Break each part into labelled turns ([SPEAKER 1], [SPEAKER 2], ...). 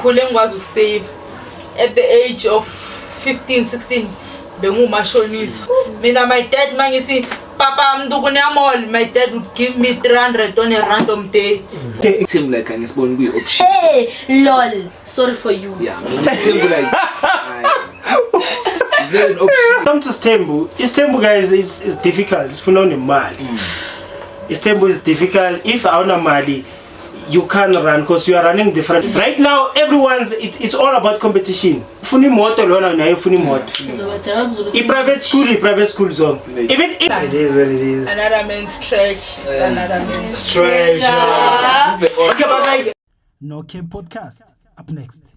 [SPEAKER 1] Ngikhule ngikwazi ukusave. At the age of 15, 16 bengumashonisa. Mina, my dad, mangithi, "Papa, mntu kunemall," my dad would give me 300 on a random day.
[SPEAKER 2] Thembu, like, angisiboni kuyi-option.
[SPEAKER 3] Hey, lol, sorry for you.
[SPEAKER 2] Yeah, mina Thembu, like, it's not an option.
[SPEAKER 4] Come to isithembu. Isithembu, guys, is difficult. Sifuna unemali. Isithembu is difficult. If awunamali, you can't run because you are running different. Right now, everyone's it's all about competition. Ufuna imoto lona, naye ufuna imoto.
[SPEAKER 3] Uzobathenga, uzobe
[SPEAKER 4] I-private school, i-private school zone. Even if it is what it is.
[SPEAKER 1] Another man's trash. It's another man's
[SPEAKER 4] Treasure. Okay, but like
[SPEAKER 5] No Cap Podcast up next.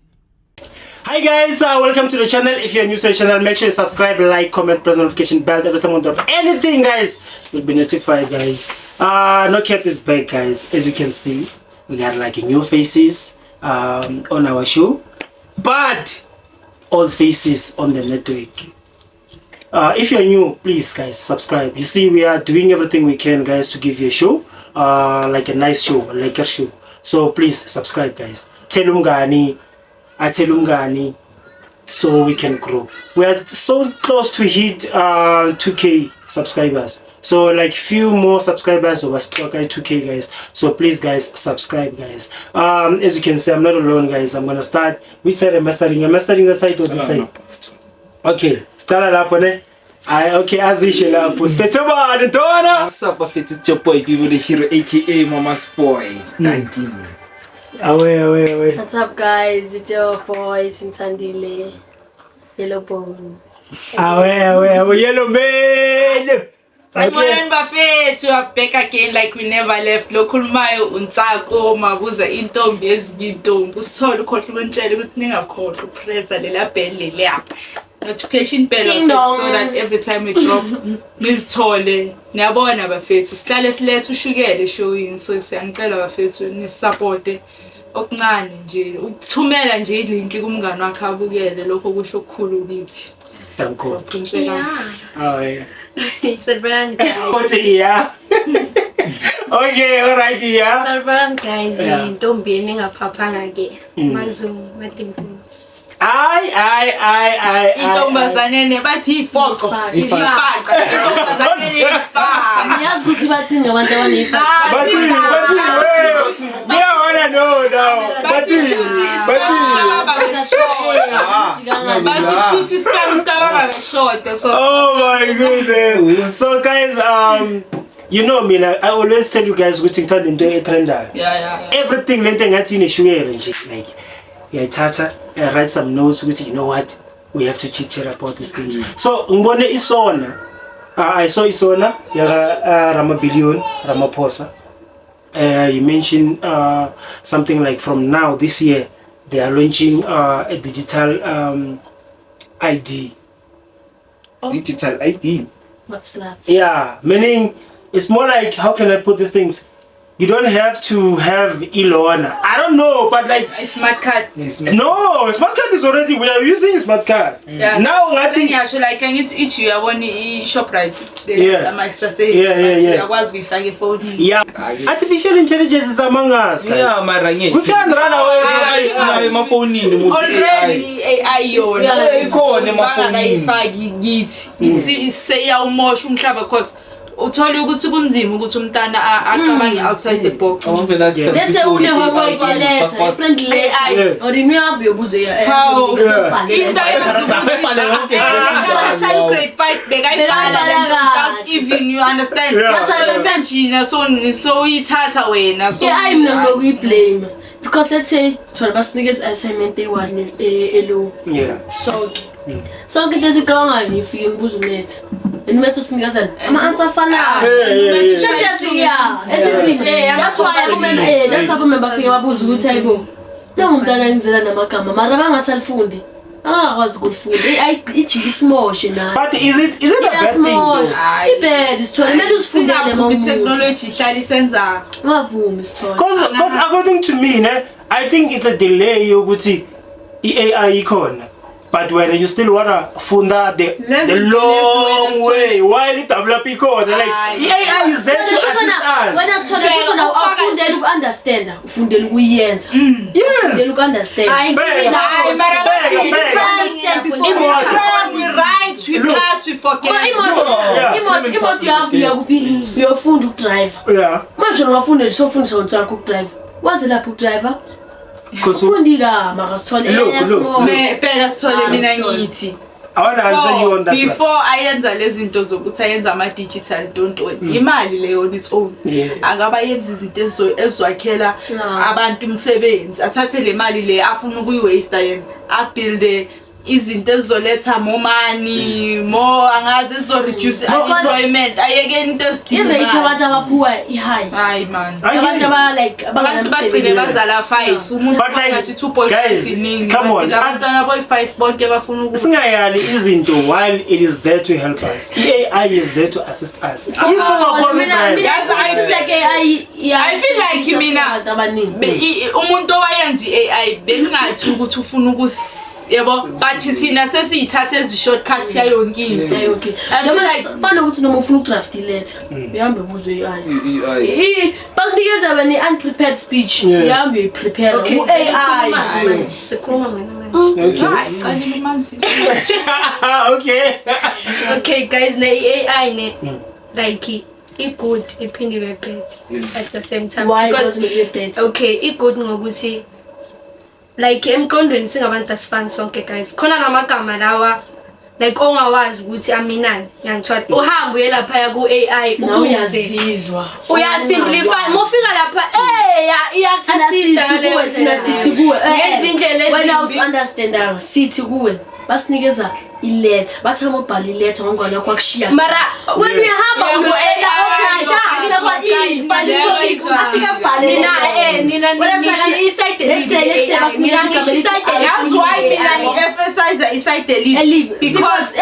[SPEAKER 4] Hi guys, welcome to the channel. If you're new to the channel, make sure you subscribe, like, comment, press the notification bell. Every time we drop anything, guys, you'll be notified, guys. No Cap is back, guys. As you can see, we got like new faces on our show, but old faces on the network. If you're new, please, guys, subscribe. You see, we are doing everything we can, guys, to give you a show, like a nice show, like a show. So please subscribe, guys. Tell umngani, I tell umngani, so we can grow. We are so close to hit 2K subscribers. So like few more subscribers over 2K, guys. So please, guys, subscribe, guys. As you can see, I'm not alone, guys. I'm gonna start. Which side am I starting? Am I starting the side or this side? Okay, start lapho ne. Ay, okay, azishe lapho. Siphethe bani, ntwana?
[SPEAKER 2] What's up, bafethu? It's your boy Bibo the Hero, aka Mama's Boy. Thank you.
[SPEAKER 4] Awe, awe, awe.
[SPEAKER 3] What's up, guys? It's your boy Sintandile, Yellow Bone.
[SPEAKER 4] Awe, awe, awe, yellow man.
[SPEAKER 1] Sanibonani bafethu, we are back again like we never left. Lokhulumayo uNtsako Mabuza, intombi ezibintombi. Usithole ukhohlwa ukuntshela ukuthi ningakhohlwa upressa lela bell leliya. Notification bell,
[SPEAKER 3] Ding
[SPEAKER 1] bafethu,
[SPEAKER 3] dong.
[SPEAKER 1] so that every time we drop nizithole. Niyabona bafethu, sihlale silethe ushukele eshowini, so siyanicela bafethu nisupporte okuncane nje, ukuthumela nje ilink kumngani wakhe abukele, lokho kusho okukhulu kithi.
[SPEAKER 4] Danko.
[SPEAKER 1] Sophunseka.
[SPEAKER 4] Awe.
[SPEAKER 3] Sanibonani, guys.
[SPEAKER 4] Uthi yeah. Okay, all right, yeah.
[SPEAKER 3] Sanibonani, guys. Intombi eningaphaphanga ke. Mazungu Madimples.
[SPEAKER 4] Ay, ay, ay, ay, ay.
[SPEAKER 1] Intombazane bathi ifoqo, ifaqa, intombazane nefaqa.
[SPEAKER 3] Ngiyazi ukuthi bathini ngabantu abaneyifaqa.
[SPEAKER 4] Bathini, bathini, we. Yeah, I wanna know now.
[SPEAKER 1] Bathi
[SPEAKER 4] Bathini,
[SPEAKER 1] shuthi isibhamu
[SPEAKER 4] bathini.
[SPEAKER 1] sikababa beshoda, bathi shuthi isibhamu sikababa beshoda, so
[SPEAKER 4] Oh my goodness. So guys, you know me, like, I always tell you guys ukuthi ngithanda into etrendayo. Everything lento engathi ineshukela nje, like uyayithatha, I write some notes ukuthi, you know what, we have to chit chat about these things. So ngibone iSONA, I saw iSONA yaka Ramabillion Ramaphosa. He mentioned something like from now this year they are launching a digital ID.
[SPEAKER 2] Digital ID.
[SPEAKER 3] What's that?
[SPEAKER 4] Yeah, meaning it's more like, how can I put these things? You don't have to have Ilona. I don't know, but like
[SPEAKER 1] A smart card.
[SPEAKER 2] Yes.
[SPEAKER 4] No, smart card is already, we are using smart card. Now ngathi
[SPEAKER 1] Ngiyasho, like angithi each uyabona i-Shoprite, ama-Xtra Save, uyakwazi ukuyifaka efonini.
[SPEAKER 4] Yeah, artificial intelligence is among us, guys.
[SPEAKER 2] Yeah, mara ngeke.
[SPEAKER 4] We can't run away from
[SPEAKER 2] AI
[SPEAKER 4] it.
[SPEAKER 2] sinayo emafonini musi.
[SPEAKER 1] Already i-AI yona
[SPEAKER 2] Yeah, ikhona emafonini.
[SPEAKER 1] bangakayifaki kithi. Seyawumosha umhlaba because uthole ukuthi kunzima ukuthi umntana acabange outside the box.
[SPEAKER 3] Let's say une homework letter, friend letter.
[SPEAKER 1] AI.
[SPEAKER 3] Or inuhambe uyobuza.
[SPEAKER 1] How? Into
[SPEAKER 2] Bhale yonke exactly.
[SPEAKER 1] Ashaya grade 5 bekayibhala le nto without even, you understand?
[SPEAKER 4] Yeah.
[SPEAKER 3] That's why sometimes
[SPEAKER 1] Thina so uyithatha wena, so
[SPEAKER 3] AI mina nginokuyiblame because let's say thola basinikeza assignment eyi-one elo sonke sonke into esicabangayo, ngifike ngibuza umetha and umetha usinikeza ama-answer afanayo. Esithi that's why abomeme bafike babuza ukuthi, hayibo, lo ngumntwana ngizela namagama mara bangathi alifunde, angakwazi ukulifunda. I-AI ijike isimoshe nathi.
[SPEAKER 4] But is it a bad thing though?
[SPEAKER 3] Iyasimosha. I-bad, sithole, kumele uzifundele.
[SPEAKER 1] Singavumi
[SPEAKER 3] Mawumuntu
[SPEAKER 1] i-technology ihlala isenza.
[SPEAKER 3] ungavumi, sithole.
[SPEAKER 4] 'Cause according to me, ne, I think it's a delay yokuthi i-AI ikhona. But when you still wanna funda the
[SPEAKER 1] Lezi-
[SPEAKER 4] the long
[SPEAKER 1] lezi-
[SPEAKER 4] way while i-develop ikhona, like
[SPEAKER 1] Hayi.
[SPEAKER 4] i-AI is there to assist us.
[SPEAKER 3] Wena Sithole, shuthi na
[SPEAKER 1] Ufaka-
[SPEAKER 3] awufundeli uku-understanda, ufundela ukuyenza. Ufundela
[SPEAKER 4] Yes.
[SPEAKER 3] uku-understand.
[SPEAKER 1] Hayi,
[SPEAKER 4] Bheka.
[SPEAKER 1] hayi, mara
[SPEAKER 4] Bheka,
[SPEAKER 1] bathini?
[SPEAKER 4] bheka.
[SPEAKER 3] Understand before
[SPEAKER 4] Imoto.
[SPEAKER 1] We write, we
[SPEAKER 4] Look.
[SPEAKER 1] pass, we forget.
[SPEAKER 3] Ngoba imoto
[SPEAKER 4] Yeah.
[SPEAKER 3] imoto uyahamba uya kuphi? Uyofunda ukudrayiva.
[SPEAKER 4] Yeah.
[SPEAKER 3] Manje ungafunda nje sofundisa ngomntwana wakho ukudrayiva. Wazi lapho ukudrayiva?
[SPEAKER 4] Because
[SPEAKER 3] Ufundile mara Sithole.
[SPEAKER 4] Look, look,
[SPEAKER 1] Bheka Sithole,
[SPEAKER 3] Ah,
[SPEAKER 1] mina
[SPEAKER 3] Sithole.
[SPEAKER 1] ngithi
[SPEAKER 4] I wanna answer you on that one.
[SPEAKER 1] Before ayenza lezi zinto zokuthi ayenza ama-digital ntontoni, imali leyo on its own, akabe ayenza izinto eziwakhela abantu umsebenzi, athathe le mali le afuna ukuyi-waste yena, abuilde izinto ezizoletha more money, more, angazi, ezizo-reduce unemployment, ayeke into ezidinga
[SPEAKER 3] I-rate
[SPEAKER 1] imali.
[SPEAKER 3] abantu abaphuwa i-high.
[SPEAKER 1] Hayi man,
[SPEAKER 4] I hear
[SPEAKER 3] Abantu
[SPEAKER 4] you.
[SPEAKER 3] aba like
[SPEAKER 1] abantu bagcine
[SPEAKER 3] abangenamsebenzi.
[SPEAKER 1] bazala 5, umuntu
[SPEAKER 4] But like,
[SPEAKER 1] ngathi 2.5
[SPEAKER 4] guys,
[SPEAKER 1] iningi,
[SPEAKER 4] come on,
[SPEAKER 1] kanti labantwana boyi-5 bonke bafuna ukudla.
[SPEAKER 4] Singayali izinto while it is there to help us. I-AI is there to assist us. If ungakhona
[SPEAKER 3] Mina
[SPEAKER 4] ukudrive-
[SPEAKER 1] Yazi,
[SPEAKER 3] I feel like AI
[SPEAKER 1] I feel like mina-
[SPEAKER 3] abantu abaningi.
[SPEAKER 1] Umuntu owayenza i-AI bekungathi ukuthi ufuna ukus, yabo, but thina sesiyithatha ezi-shortcut yayonke into.
[SPEAKER 3] Yeah, okay.
[SPEAKER 1] I feel
[SPEAKER 3] Noma
[SPEAKER 1] like-
[SPEAKER 3] banokuthi noma ufuna ukudraft iletter, uhambe ubuzwe i-AI.
[SPEAKER 2] I
[SPEAKER 3] Bakunikeza wena i-unprepared speech, uhambe uyoyiprepare
[SPEAKER 6] Okay,
[SPEAKER 3] ku-AI.
[SPEAKER 6] manje sikhuluma mina manje.
[SPEAKER 4] Okay.
[SPEAKER 1] Hayi, qalile umanzi.
[SPEAKER 4] Okay.
[SPEAKER 6] Okay guys, ne i-AI ne like i-good iphinde ibe bad at the same time.
[SPEAKER 3] Why
[SPEAKER 6] Because
[SPEAKER 3] doesn't it bad?
[SPEAKER 6] okay, i-good ngokuthi like emqondweni singabantu asifani sonke guys, khona lamagama lawa like ongawazi ukuthi aminani, yangithola, uhambe uye laphaya ku-AI
[SPEAKER 3] Nawe
[SPEAKER 6] ubuze,
[SPEAKER 3] uyazizwa.
[SPEAKER 6] uyasimplify mufika lapha eh
[SPEAKER 3] Thina
[SPEAKER 6] iyaku-assista
[SPEAKER 3] sithi
[SPEAKER 6] ngaleyo
[SPEAKER 3] kuwe, thina
[SPEAKER 6] ndlela.
[SPEAKER 3] sithi kuwe.
[SPEAKER 6] Ngezindlela
[SPEAKER 3] Wena
[SPEAKER 6] ezimbi.
[SPEAKER 3] awusi-understandanga, sithi kuwe basinikeza iletha, bathi hamba ubhale iletha ngomngane wakho wakushiya.
[SPEAKER 6] Mara
[SPEAKER 3] Wena uyahamba
[SPEAKER 1] Yeah,
[SPEAKER 3] uyotshela
[SPEAKER 1] ku-AI,
[SPEAKER 3] okay,
[SPEAKER 1] bhala i-topic,
[SPEAKER 6] nina nina
[SPEAKER 3] Wena
[SPEAKER 6] nisho i-side
[SPEAKER 3] Let's say- let's say
[SPEAKER 6] elibi,
[SPEAKER 3] basinikeza
[SPEAKER 6] mina ngisho
[SPEAKER 3] igama elithi
[SPEAKER 6] i-side
[SPEAKER 1] That's why mina ngi-emphasize i-side elibi
[SPEAKER 3] Elibi.
[SPEAKER 1] because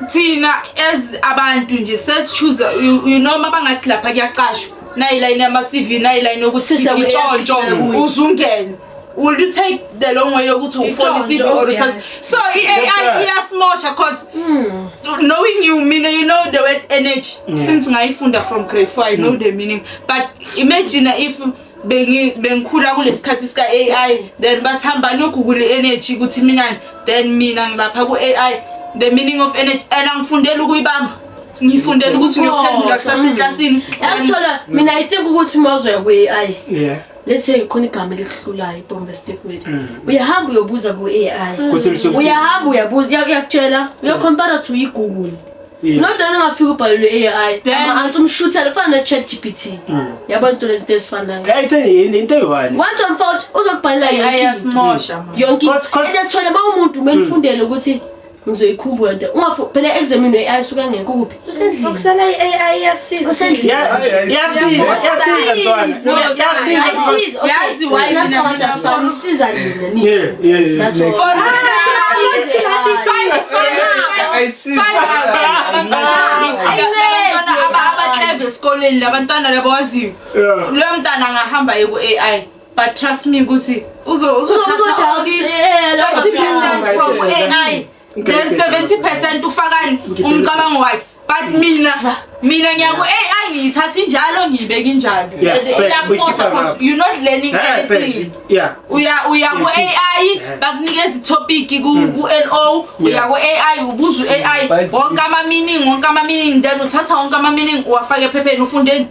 [SPEAKER 1] thina as abantu nje sesi-choose, you know, mabangathi lapha kuyaqashwa, nayi line yama-CV, nayi line yokuthi
[SPEAKER 3] Sise
[SPEAKER 1] itshontsho
[SPEAKER 3] kuya.
[SPEAKER 1] uzungene. Will you take the long way yokuthi ufole i-CV or uthathe?
[SPEAKER 6] Obvious.
[SPEAKER 1] So i-AI iyasimosha cause knowing you, mina, you know the word energy since ngayifunda from grade 4, I know the meaning, but imagine if bengikhula kulesikhathi sika AI, then basihamba niyogugula i-energy ukuthi minani, then mina ngilapha ku-AI, the meaning of energy, and angifundeli ukuyibamba, ngifundela ukuthi ngiyophendula kusasa eklasini.
[SPEAKER 3] Yasithola mina I think ukuthi uma uzoya ku-AI, let's say khona igama elikuhlulayo, ibombe statement, uyahamba uyobuza ku-AI.
[SPEAKER 4] Kuthi lisho ukuthi-
[SPEAKER 3] Uyahamba uyabuza, iyakutshela, uyacompare to i-Google. Not that ungafika ubhalelwe i-AI, ama-answer umshuthele kufana ne-Chat GPT. Yabo izinto lezi zinto ezifanayo.
[SPEAKER 4] Yeah, into eyi-one.
[SPEAKER 3] Once wamfought uzokubhalela
[SPEAKER 1] AI
[SPEAKER 3] yonke into.
[SPEAKER 1] iyasimosha man.
[SPEAKER 3] Yonke into.
[SPEAKER 4] Cause-
[SPEAKER 3] And sithole uma umuntu kumele ufundele ukuthi ngizoyikhumbula nto. Phela examini we-AI usuke engekho kuphi? Usendlini.
[SPEAKER 6] Okusala i-AI iyasiza.
[SPEAKER 3] Usendlini.
[SPEAKER 4] Yeah, iyasiza ntwana. Iyasiza because-
[SPEAKER 3] Ayisizi, okay.
[SPEAKER 1] Yazi why
[SPEAKER 3] Thina
[SPEAKER 1] mina
[SPEAKER 3] sonke asifani, isiza nina, nina.
[SPEAKER 4] Yeah,
[SPEAKER 3] That's
[SPEAKER 4] next.
[SPEAKER 3] all.
[SPEAKER 1] Abantwana abakleva esikoleni, labantwana labo waziyo, loyo mntana angahamba aye ku-AI, but trust me ukuthi uzothatha only 30% from AI, then 70% ufakani umcabango wakhe, but mina ngiya ku-AI, ngiyithatha injalo, ngiyibeka injalo.
[SPEAKER 4] Yeah,
[SPEAKER 1] And
[SPEAKER 4] but we
[SPEAKER 1] iyakukhohlwa
[SPEAKER 4] keep our
[SPEAKER 1] because
[SPEAKER 4] up.
[SPEAKER 1] you're not learning
[SPEAKER 4] Eh, but-
[SPEAKER 1] anything.
[SPEAKER 4] yeah.
[SPEAKER 1] Uya ku-AI,
[SPEAKER 4] Yeah.
[SPEAKER 1] bakunikeza itopic ku-LO, uya ku-AI ubuza u-AI wonke ama-meaning, then uthatha wonke ama-meaning uwafake ephepheni, ufundeni?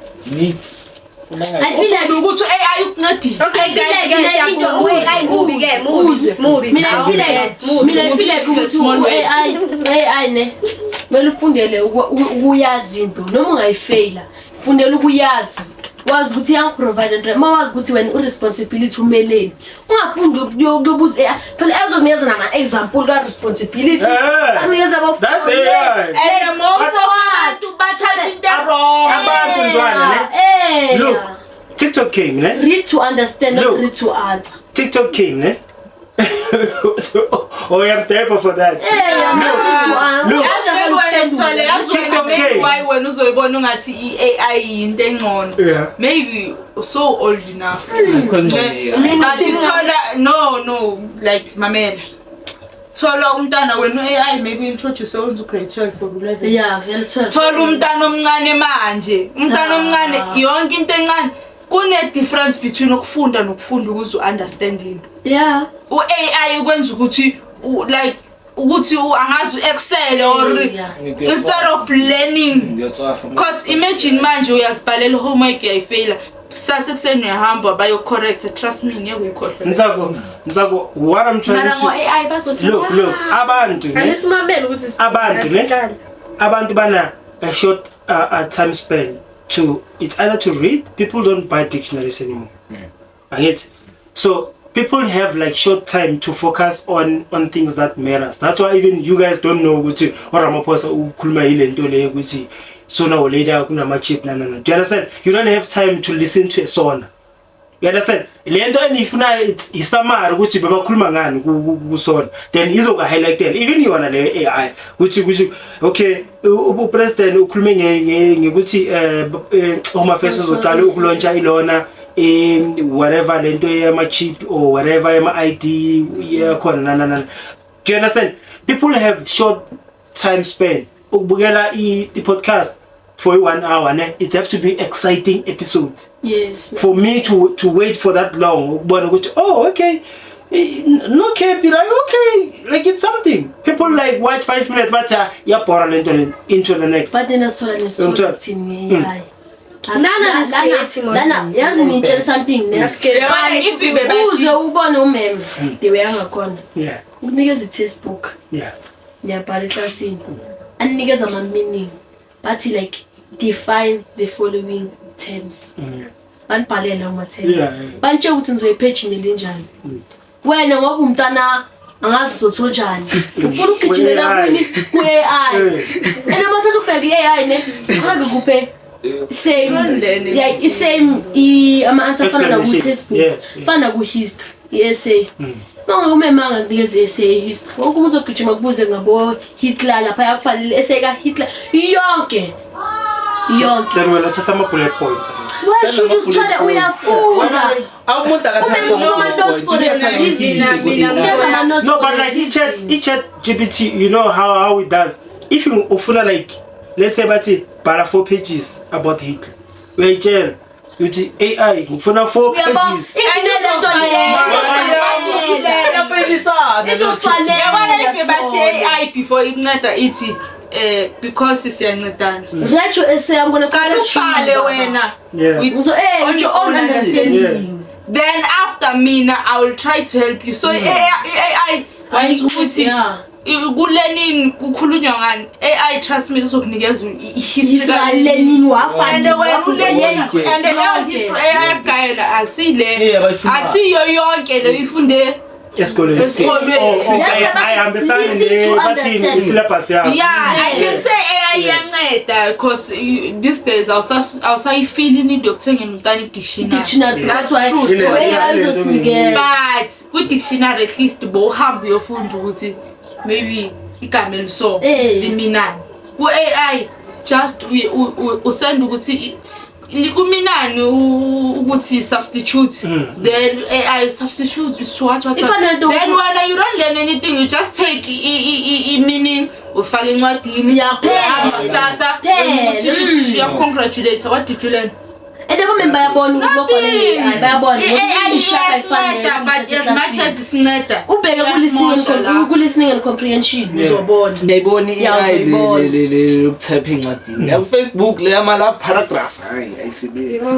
[SPEAKER 3] I feel like
[SPEAKER 1] Ufunda ukuthi u-AI ukuncedile.
[SPEAKER 6] Okay guys, guys, u-AI mubi ke, mubi, mubi.
[SPEAKER 3] Mina I feel like mina I feel like ukuthi u-AI AI ne kumele ufundele ukuyazi into noma ungayifeyila, fundela ukuyazi, wazi ukuthi iyangiprovide nto, uma wazi ukuthi wena u-responsibility umeleni, ungafundi ukuyobuza AI phela ezokunikeza nama-example ka-responsibility, akunikeza.
[SPEAKER 4] That's AI.
[SPEAKER 1] And most of abantu bathatha into wrong.
[SPEAKER 4] Abantu ntwana ne. Look, TikTok came ne.
[SPEAKER 3] Read to understand, not
[SPEAKER 4] Look.
[SPEAKER 3] read to answer.
[SPEAKER 4] TikTok came ne. So, oh, I'm thankful for that.
[SPEAKER 3] Yeah, not read to answer.
[SPEAKER 4] Look.
[SPEAKER 1] Yazi maybe wena Sithole, yazi wena
[SPEAKER 4] TikTok
[SPEAKER 1] maybe
[SPEAKER 4] came.
[SPEAKER 1] why wena uzoyibona ungathi i-AI yinto engcono. Maybe so old enough. But ithola no no like mamela. Thola umntana wena u-AI, maybe introduce wenza u-grade 12 or 11.
[SPEAKER 3] Yeah, vele 12.
[SPEAKER 1] Thola umntana omncane manje, umntana omncane, yonke into encane. Kune-difference between ukufunda nokufunda ukuze u-understand into. U-AI ukwenza ukuthi like ukuthi angazi u-excel or instead of learning. Cause imagine manje uyazibhalela i-homework, uyayifeyila, kusasa ekuseni uyahamba bayo-correcta. Trust me, ngeke uyikhohlwe.
[SPEAKER 4] Ntsako, Ntsako, what I'm trying
[SPEAKER 3] Mara
[SPEAKER 4] to
[SPEAKER 3] ngo-AI bazothi
[SPEAKER 4] Look, look, abantu ne
[SPEAKER 3] Anisimamele ukuthi sithini,
[SPEAKER 4] Abantu, ne?
[SPEAKER 6] Nathi.
[SPEAKER 4] Abantu bana a short time span to, it's either to read. People don't buy dictionaries anymore, angithi? So people have like short time to focus on things that matters. That's why even you guys don't know ukuthi uRamaphosa ukhuluma yile nto leyo, ukuthi sooner or later kunama-chip nanana. Do you understand? You don't have time to listen to a sona. You understand? Le nto eniyifunayo, it's i-summary ukuthi bebakhuluma ngani kusona, then izoku-highlightela even yona le AI ukuthi okay, upresident ukhulume ngekuthi Home Affairs uzocala ukulauncha ilona, whatever lento yama-chip or whatever yama-ID yakhona nanana. Do you understand? People have short time span ukubukela i-podcast for i-1 hour, ne? It have to be exciting episode for me to wait for that long ukubona ukuthi, oh, okay. No cap, like, okay, like it's something people like watch 5 minutes, but iyabhora lento le, into the next.
[SPEAKER 3] But then asithola nesithola
[SPEAKER 4] Ngithola.
[SPEAKER 3] sithini nge-AI.
[SPEAKER 6] Nana nesiketi, mos.
[SPEAKER 3] Lana yazi ngitshela something ne.
[SPEAKER 1] Yabona, if bebathi-
[SPEAKER 3] Uze ubone umeme the way angakhona. Ukunikeza i-textbook. Niyabhala eklasini. Anikeza ama-meaning. Bathi like define the following terms. Banibhalele ama-terms. Bantshela ukuthi nizoyi-page nelinjani. Wena ngoba umntana angazi uzothola njani. Ufuna ukugijimela
[SPEAKER 4] Ku-AI.
[SPEAKER 3] kuni ku-AI. And uma ukubheka i-AI ne, angeke kuphe same
[SPEAKER 1] Don't learn it.
[SPEAKER 3] like i-same ama-answer afana na
[SPEAKER 4] Explanation.
[SPEAKER 3] ku-textbook. Fana ku-history, i-essay. Uma umema ngakunikeza i-essay history. Wonke umuntu uzogijima kubuze ngabo Hitler lapha, yakubhalela i-essay ka-Hitler yonke. Yonke.
[SPEAKER 4] Then wena thatha ama-bullet points.
[SPEAKER 3] Why should usithole uyafunda?
[SPEAKER 2] Umuntu akathatha
[SPEAKER 3] Ube ama-notes for a reason.
[SPEAKER 1] Mina
[SPEAKER 3] Unikeza ama-notes
[SPEAKER 4] No,
[SPEAKER 3] for
[SPEAKER 4] but
[SPEAKER 3] a
[SPEAKER 4] like
[SPEAKER 3] reason.
[SPEAKER 4] i-chat GPT, you know how it does. If you ufuna, like, let's say bathi bhala 4 pages about Hitler, uyayitshela uthi, "AI, ngifuna 4
[SPEAKER 3] Uyabo?
[SPEAKER 4] pages."
[SPEAKER 3] Ithi lento leyo.
[SPEAKER 2] Iyafelisana lo chat.
[SPEAKER 1] Yabona, if bathi AI before ikunceda ithi because siyancedana.
[SPEAKER 3] Write your essay, I'm gonna
[SPEAKER 1] Qala
[SPEAKER 3] correct you,
[SPEAKER 1] ubhale
[SPEAKER 3] baba.
[SPEAKER 1] wena.
[SPEAKER 3] Uzo
[SPEAKER 1] On
[SPEAKER 3] with
[SPEAKER 1] your own understanding. Then after mina I will try to help you. So AI wenza ukuthi ku-learning kukhulunywa ngani. AI, trust me, uzokunikeza i-history
[SPEAKER 3] Israel wafa.
[SPEAKER 1] And wena ulearning and leyo
[SPEAKER 3] Yonke.
[SPEAKER 1] history AI yakugayela akusile,
[SPEAKER 2] Yeah, abayifundayo.
[SPEAKER 1] akusiyo yonke leyo ifunde
[SPEAKER 4] Esikolweni.
[SPEAKER 1] esikolweni.
[SPEAKER 4] Oh,
[SPEAKER 3] That's why
[SPEAKER 4] ayihambisani
[SPEAKER 3] listen to
[SPEAKER 4] bathini,
[SPEAKER 3] understand.
[SPEAKER 4] i-syllabus yabo.
[SPEAKER 1] Yeah, I can say AI iyanceda because these days awusayifili i-need yokuthengela umntana i-dictionary.
[SPEAKER 3] Dictionary.
[SPEAKER 1] That's
[SPEAKER 3] That's why
[SPEAKER 1] true story.
[SPEAKER 3] AI izosinikeza.
[SPEAKER 1] But ku-dictionary at least bowuhamba uyofunda ukuthi maybe igama eliso liminani. Ku-AI just usend ukuthi kuminani ukuthi substitute, then AI substitute is what what what.
[SPEAKER 3] Ifana nto-
[SPEAKER 1] Then wena you don't learn anything, you just take i-meaning ufake encwadini.
[SPEAKER 3] Uyaphela.
[SPEAKER 1] Uyahamba kusasa
[SPEAKER 3] Phela.
[SPEAKER 1] uthisha, uthisha uyaku-congratulate. What did you learn?
[SPEAKER 3] And abomeme bayabona ukuthi babhale nge-AI, bayabona.
[SPEAKER 1] I-AI
[SPEAKER 3] Ishaka ifana
[SPEAKER 1] iyasinceda, but as much as isinceda,
[SPEAKER 3] ubheke
[SPEAKER 1] iyasimosha la.
[SPEAKER 3] ku-listening and comprehension uzobona.
[SPEAKER 2] Ngiyayibona
[SPEAKER 3] Yeah,
[SPEAKER 2] i-AI
[SPEAKER 3] uzoyibona.
[SPEAKER 2] le yokutype encwadini yaku-Facebook le yama-love paragraph, hayi, ayisebenzi,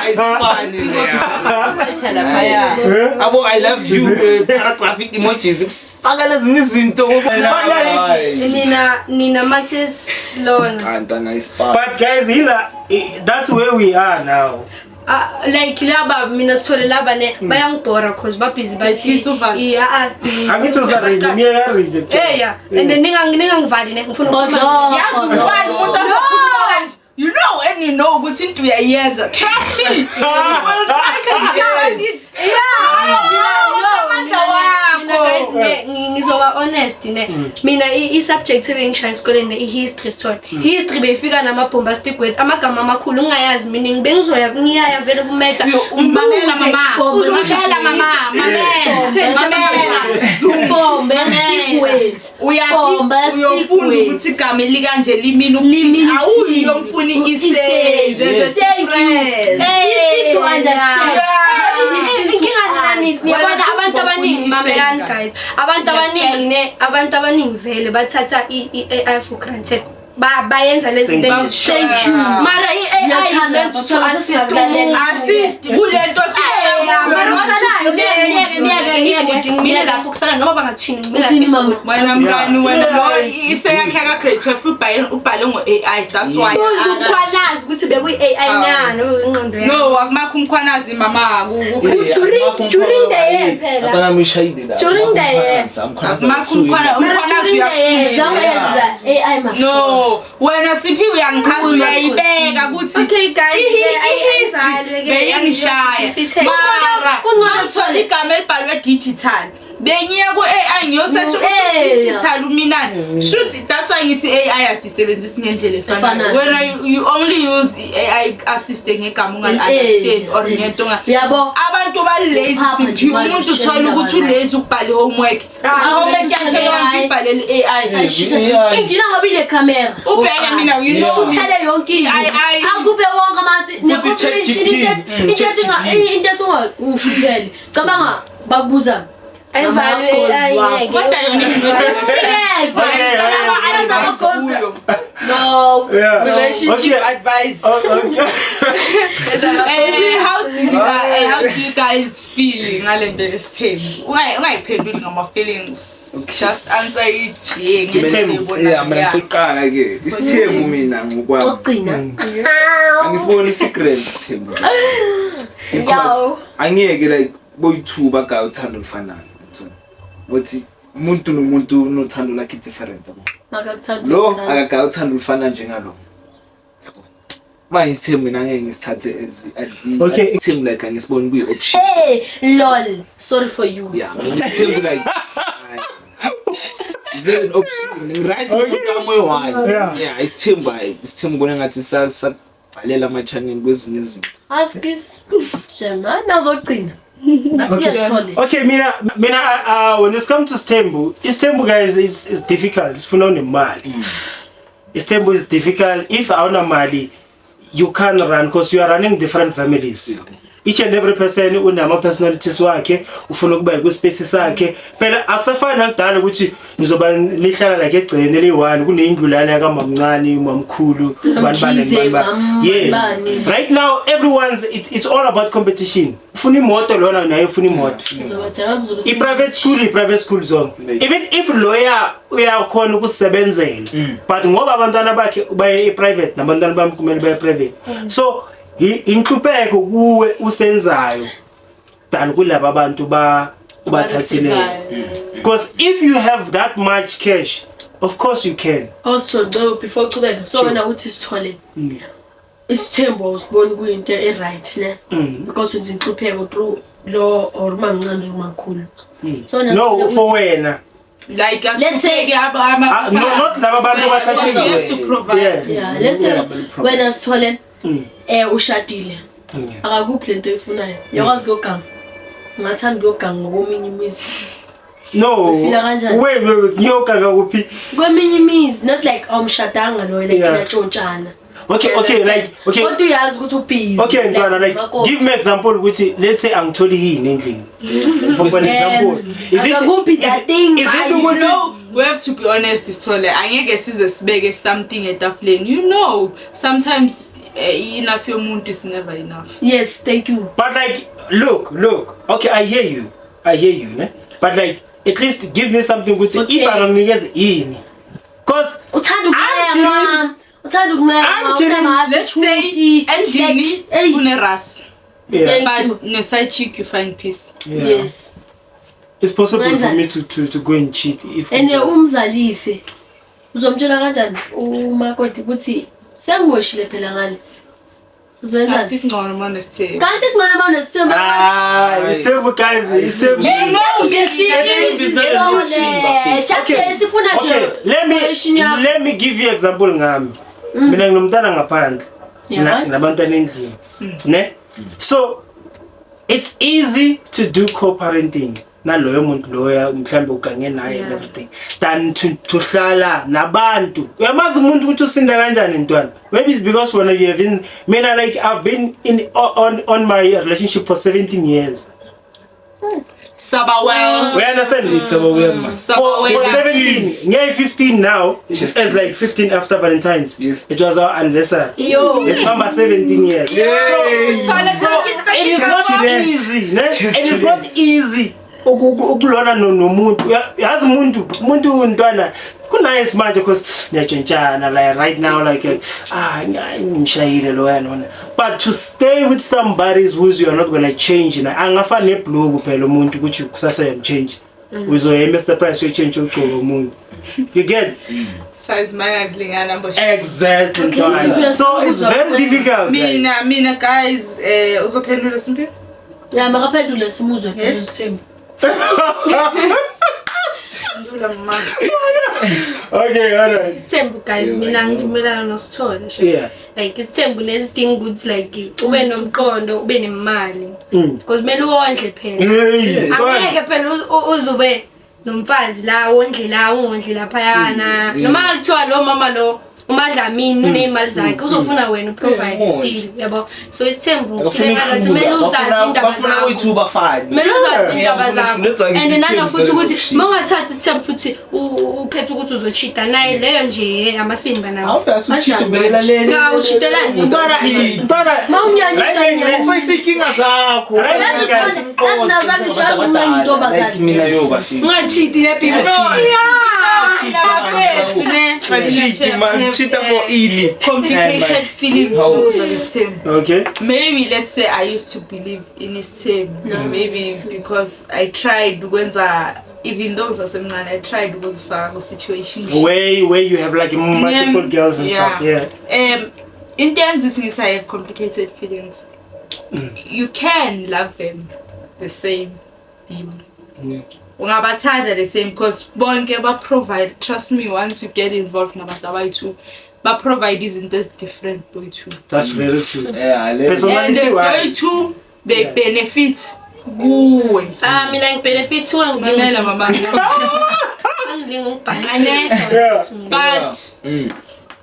[SPEAKER 2] ayisifani leya.
[SPEAKER 1] Search laphaya.
[SPEAKER 2] Abo "I love you" paragraphic emojis kufaka lezinye izinto. Hayi.
[SPEAKER 6] Nina masesilona.
[SPEAKER 2] Ah, ntwana, ayisifani.
[SPEAKER 4] But guys, hila, that's where we are now.
[SPEAKER 6] Ah, like laba mina sithole laba ne bayangibhora cause babhizi bathi
[SPEAKER 1] Please uvale.
[SPEAKER 6] iya ah,
[SPEAKER 4] Angithi usaringi, miye yaringi.
[SPEAKER 6] Yeah, and then ningangivali ne, ngifuna ukukhuluma.
[SPEAKER 3] Bozo.
[SPEAKER 1] Yazi ubani umuntu ozokhuluma kanje, you know, and you know ukuthi into uyayenza. Trust me, you will try to get it. Yeah, amandla
[SPEAKER 6] Mina guys
[SPEAKER 1] wakho.
[SPEAKER 6] ne, ngizoba honest ne, mina i-subject ebengishaya esikoleni ne, i-history. Sithole history beyifika nama-bombastic words, amagama amakhulu ungayazi meaning. Bengizoya ngiyaya vele kumeta.
[SPEAKER 1] Mamela mama, mamela mama, mamela, mamela.
[SPEAKER 3] Bomba. words.
[SPEAKER 1] Uyaphi
[SPEAKER 3] Bombastic
[SPEAKER 1] uyofunda
[SPEAKER 3] words.
[SPEAKER 1] ukuthi igama elikanje limini
[SPEAKER 3] Limini
[SPEAKER 1] ukuthini. Awuyi
[SPEAKER 3] ukuthini.
[SPEAKER 1] uyomfuna
[SPEAKER 3] Iseli.
[SPEAKER 1] iseli. There's a
[SPEAKER 3] Thank you.
[SPEAKER 1] difference.
[SPEAKER 3] Easy to understand.
[SPEAKER 1] Yeah.
[SPEAKER 6] Inkinga nani niyabona
[SPEAKER 1] Wena
[SPEAKER 6] abantu abaningi
[SPEAKER 1] ufuna
[SPEAKER 6] mamelani
[SPEAKER 1] iseli.
[SPEAKER 6] guys, abantu abaningi ne abantu abaningi vele bathatha i-AI for granted, bayenza lezi zinto.
[SPEAKER 3] Thank you.
[SPEAKER 6] Mara i-AI is
[SPEAKER 3] Ngiyathanda,
[SPEAKER 6] meant to
[SPEAKER 3] bathola
[SPEAKER 6] assist
[SPEAKER 3] sesingakulalela.
[SPEAKER 6] umuntu.
[SPEAKER 1] Assist kulento.
[SPEAKER 6] Yeah, mara kusalayo,
[SPEAKER 3] Ngiyeke, ngiyeke, ngiyeke.
[SPEAKER 6] ngimile lapho kusala noma bangathini, ngimile
[SPEAKER 3] Uthini,
[SPEAKER 6] lapho.
[SPEAKER 3] mama?
[SPEAKER 1] Wena mngani, wena lo iseyakhe ka grade 12 ubhale ngo-AI, that's why.
[SPEAKER 6] Buza uMkhwanazi ukuthi bekuyi-AI na noma ingqondo yakhe.
[SPEAKER 1] No, akumakho uMkhwanazi mama.
[SPEAKER 6] During the year phela.
[SPEAKER 2] Abantwana uyishayile la.
[SPEAKER 6] During the year.
[SPEAKER 1] Akumakho uMkhwanazi uyafunda.
[SPEAKER 3] Zaweza AI must.
[SPEAKER 1] No, wena Siphiwe uyangichaza, uyayibeka ukuthi
[SPEAKER 6] Okay guys,
[SPEAKER 1] i-history beyingishaya. Mara
[SPEAKER 3] Kungcono
[SPEAKER 1] mangithola igama elibhalwe digital, bengiya ku-AI ngiyosearch ukuthi digital uminani. Shuthi that's why ngithi AI asiyisebenzisi ngendlela efanayo.
[SPEAKER 3] Efanayo.
[SPEAKER 1] Wena you only use i-AI assist ngegama ungali-understand or ngento
[SPEAKER 3] Yabo.
[SPEAKER 1] abantu ba-lazy.
[SPEAKER 3] Uphapha nje
[SPEAKER 1] Siphiwe,
[SPEAKER 3] manje
[SPEAKER 1] umuntu
[SPEAKER 3] usitshela
[SPEAKER 1] uthola ukuthi
[SPEAKER 3] indaba.
[SPEAKER 1] ulazy ukubhala i-homework.
[SPEAKER 6] Ah,
[SPEAKER 1] I-homework yakhe yonke ibhalele i-AI.
[SPEAKER 3] Injina ngoba ile camera.
[SPEAKER 1] Ubheke mina, you know.
[SPEAKER 3] Uthele yonke into.
[SPEAKER 1] Ayi, ayi.
[SPEAKER 3] Akuphe wonke amathi ne-comprehension
[SPEAKER 2] ChatGPT.
[SPEAKER 3] into ethi into ethi ungashuthele. Cabanga bakubuza.
[SPEAKER 6] Ayivalwe AI ngeke.
[SPEAKER 1] Kodwa yona
[SPEAKER 3] Yes.
[SPEAKER 4] Okay,
[SPEAKER 3] Ama-goals. No.
[SPEAKER 4] Yeah.
[SPEAKER 1] Relationship
[SPEAKER 4] Okay.
[SPEAKER 1] advice.
[SPEAKER 4] Oh, okay.
[SPEAKER 1] How do you guys feel ngale nto yesithembu? Ungayiphenduli ngama-feelings, just answer it nje ngendlela
[SPEAKER 4] Isithembu.
[SPEAKER 1] oyibonayo.
[SPEAKER 2] Yeah, mina ngiqala ke isithembu mina ngokwami.
[SPEAKER 3] Okugcina.
[SPEAKER 2] Angisiboni i-secret isithembu. Because
[SPEAKER 6] Yo.
[SPEAKER 2] angiyeke like boyi-two bagaya uthando olufanayo. Yabona? Ukuthi umuntu nomuntu unothando lakhe different, yabo.
[SPEAKER 3] Makakuthanda.
[SPEAKER 2] Lo akagaya uthando olufana njengalo. Yabo. Manje isithembu mina angeke ngisithathe as
[SPEAKER 4] Okay.
[SPEAKER 2] Isithembu like angisiboni kuyi-option.
[SPEAKER 3] Hey, lol. Sorry for you.
[SPEAKER 2] Yeah, isithembu like hayi. It's not an option. Right, umuntu wami oyi-one.
[SPEAKER 4] Yeah.
[SPEAKER 2] Yeah, isithembu hayi, isithembu ngibona ngathi sakubhalela ama-channel kwezinye izinto.
[SPEAKER 3] Askis. Shema nazogcina. Asiyazithole.
[SPEAKER 4] Okay, mina, when it comes to isithembu, isithembu guys is difficult. Sifuna unemali. Isithembu is difficult. If awunamali, you can't run because you are running different families. Each and every person unama personalities wakhe, ufuna ukuba ku-space sakhe. Phela akusafani nakudala ukuthi nizoba nihlala like egcene eliyi-one kunendlu lana yakamamncane, umamkhulu, bani bani
[SPEAKER 3] Mkhize,
[SPEAKER 4] bani bani.
[SPEAKER 3] mam-
[SPEAKER 4] Yes.
[SPEAKER 3] bani.
[SPEAKER 4] Right now everyone's it's all about competition. Ufuna imoto lona naye ufuna imoto.
[SPEAKER 3] Uzobathenga kuzobe
[SPEAKER 4] I-private school, i-private school zonke, even if loya uyakhona ukusebenzela, but ngoba abantwana bakhe baye e-private nabantwana bami kumele baye e-private, so inhlupheko kuwe usenzayo than kulaba bantu ba ubathathileyo, because if you have that much cash, of course you can.
[SPEAKER 3] Also though, before uchubeka, so wena uthi sithole isithembu awusiboni kuyinto e-right ne, because wenza inhlupheko through lo or mamncane or mamkhulu, so wena
[SPEAKER 4] No,
[SPEAKER 3] sithole
[SPEAKER 4] for wena.
[SPEAKER 1] Like
[SPEAKER 3] Let's say-
[SPEAKER 4] Ah, no, not laba bantu
[SPEAKER 1] You have to
[SPEAKER 4] bathathiwe.
[SPEAKER 1] provide.
[SPEAKER 4] Yeah.
[SPEAKER 3] Yeah, let's say wena sithole ushadile, akakuphi lento oyifunayo, uyakwazi kuyoganga, ungathanda ukuyoganga ngokominye imizi?
[SPEAKER 4] No.
[SPEAKER 3] Ufila kanjani?
[SPEAKER 4] Wait, wait, wait, ngiyoganga kuphi?
[SPEAKER 3] Kweminye imizi, not like awumshadanga loyo, like niyatshontshana.
[SPEAKER 4] Okay, like okay.
[SPEAKER 3] Kodwa uyazi ukuthi ubhizi.
[SPEAKER 4] Okay, ntwana, like give me example ukuthi let's say angitholi yini endlini. For an example. Is it
[SPEAKER 3] Akakuphi that thing.
[SPEAKER 4] Is it
[SPEAKER 1] You
[SPEAKER 4] ukuthi
[SPEAKER 1] know, we have to be honest, Sithole. Angeke size sibeke something etafuleni. You know, sometimes enough yomuntu is never enough.
[SPEAKER 3] Yes, thank you.
[SPEAKER 4] But like look, look. Okay, I hear you. I hear you, ne? But like at least give me something ukuthi if anganginikeza yini. Cause
[SPEAKER 3] Uthanda
[SPEAKER 4] I'm chilling.
[SPEAKER 3] ukuncema, uthanda ukuncema.
[SPEAKER 4] I'm chilling.
[SPEAKER 1] Let's say endlini kune ras,
[SPEAKER 4] yeah,
[SPEAKER 1] but ne side chick you find peace.
[SPEAKER 4] Yeah.
[SPEAKER 3] Yes.
[SPEAKER 4] It's possible for
[SPEAKER 3] Wenzani?
[SPEAKER 4] me to go and cheat if
[SPEAKER 3] And umzalise uzomtshela kanjani umakoti ukuthi sengimoshile phela ngale, uzoyenzani?
[SPEAKER 1] Kanti kungcono uma unesithembu.
[SPEAKER 3] Kanti kungcono uma unesithembu.
[SPEAKER 4] Ah, it's simple guys, it's simple.
[SPEAKER 1] You know,
[SPEAKER 3] Just sifuna nje
[SPEAKER 4] Okay, let me
[SPEAKER 3] information yakho.
[SPEAKER 4] let me give you example ngami. Mina nginomntana ngaphandle. Nabantwana endlini. Ne? So it's easy to do co-parenting. Naloyo muntu loya mhlambe ugange naye and everything than to hlala nabantu. Uyamazi umuntu ukuthi usinda kanjani, ntwana. Maybe it's because when you have been, mina, like, I've been in on my relationship for 17 years.
[SPEAKER 1] Sabawel.
[SPEAKER 4] We understand this, so we for 17, yeah, 15 now. It's like 15 after Valentine's.
[SPEAKER 2] Yes.
[SPEAKER 4] It was our anniversary.
[SPEAKER 3] Yo.
[SPEAKER 4] It's number 17 years.
[SPEAKER 2] Yay!
[SPEAKER 4] So it is not easy, ne? It is not easy ukulona nomuntu. Yazi umuntu ntwana kunice manje because niyatshentshana, like right now, like, ah, ngishayile lo lona, but to stay with somebody who's you are not gonna change na, angafani nebhluku phela umuntu ukuthi kusasa uyamchange, uzoya Mr Price uyochange ugcobo umuntu, you get?
[SPEAKER 1] Size mayakulingana bo.
[SPEAKER 4] Exactly,
[SPEAKER 3] Okay,
[SPEAKER 4] ntwana.
[SPEAKER 3] Simphiwe,
[SPEAKER 4] So it's very difficult, guys.
[SPEAKER 1] Mina guys, uzophendula, Simphiwe?
[SPEAKER 3] Ya, makaphendule simuzwe phela usithembu.
[SPEAKER 1] Phendula, mama.
[SPEAKER 4] Okay, all right.
[SPEAKER 6] Isithembu, guys, mina ngivumelana noSithole nje. Like isithembu nezidinga ukuthi like ube nomqondo, ube nemali. Because kumele uwondle phela.
[SPEAKER 4] Hey.
[SPEAKER 6] Angeke phela uzube nomfazi la wondle la ungondle laphayana. Noma kuthiwa lo mama lo uMadlamini uney'mali zakhe, uzofuna wena uprovide still, yabo. So isithembu
[SPEAKER 2] Akafuna
[SPEAKER 6] ngifile ngazathi kumele uzazi indaba
[SPEAKER 2] bafuna
[SPEAKER 6] zakho.
[SPEAKER 2] kwethu bafane.
[SPEAKER 6] Kumele uzazi indaba zakho.
[SPEAKER 2] That's why
[SPEAKER 6] And
[SPEAKER 2] ngithi
[SPEAKER 6] nanofuthi
[SPEAKER 2] isithembu
[SPEAKER 6] ukuthi
[SPEAKER 2] is
[SPEAKER 6] uma ungathathi isithembu futhi ukhethe ukuthi uzochita naye, leyo nje amasimba nawo.
[SPEAKER 2] Awufika uchita ubekela lele.
[SPEAKER 6] Cha, uchitelani?
[SPEAKER 4] Ntwana, ntwana.
[SPEAKER 3] Ma unyanya.
[SPEAKER 2] Ufayise inkinga zakho.
[SPEAKER 4] Right,
[SPEAKER 3] Yazi
[SPEAKER 4] guys.
[SPEAKER 3] Sithole, yazi nazo angijwazi ukuncenga intombazane.
[SPEAKER 2] Like mina yo bafika.
[SPEAKER 6] Ungachiti ne-baby.
[SPEAKER 1] Mina bafethu ne.
[SPEAKER 2] Cheat man, cheat for ini.
[SPEAKER 1] Complicated feelings
[SPEAKER 2] How?
[SPEAKER 1] ngokuzwa lesithembu.
[SPEAKER 4] Okay.
[SPEAKER 1] Maybe let's say I used to believe in isithembu. Maybe because I tried ukwenza, even though ngisasemncane, I tried ukuzifaka ku-situation
[SPEAKER 4] Where you have like multiple girls and stuff, yeah.
[SPEAKER 1] Into yenza ukuthi ngithi I have complicated feelings, you can love them the same. Ungabathanda the same because bonke ba-provide, trust me, once you get involved nabantu abayi-two, ba-provide izinto ezi-different boyi-two.
[SPEAKER 4] That's very true.
[SPEAKER 2] Yeah, le.
[SPEAKER 4] Personality
[SPEAKER 1] And
[SPEAKER 4] wise.
[SPEAKER 1] zoyi-two they benefit kuwe.
[SPEAKER 6] Ah, mina ngibenefit.
[SPEAKER 1] Mamela, mama.
[SPEAKER 6] Angilingi ukubhala.
[SPEAKER 1] But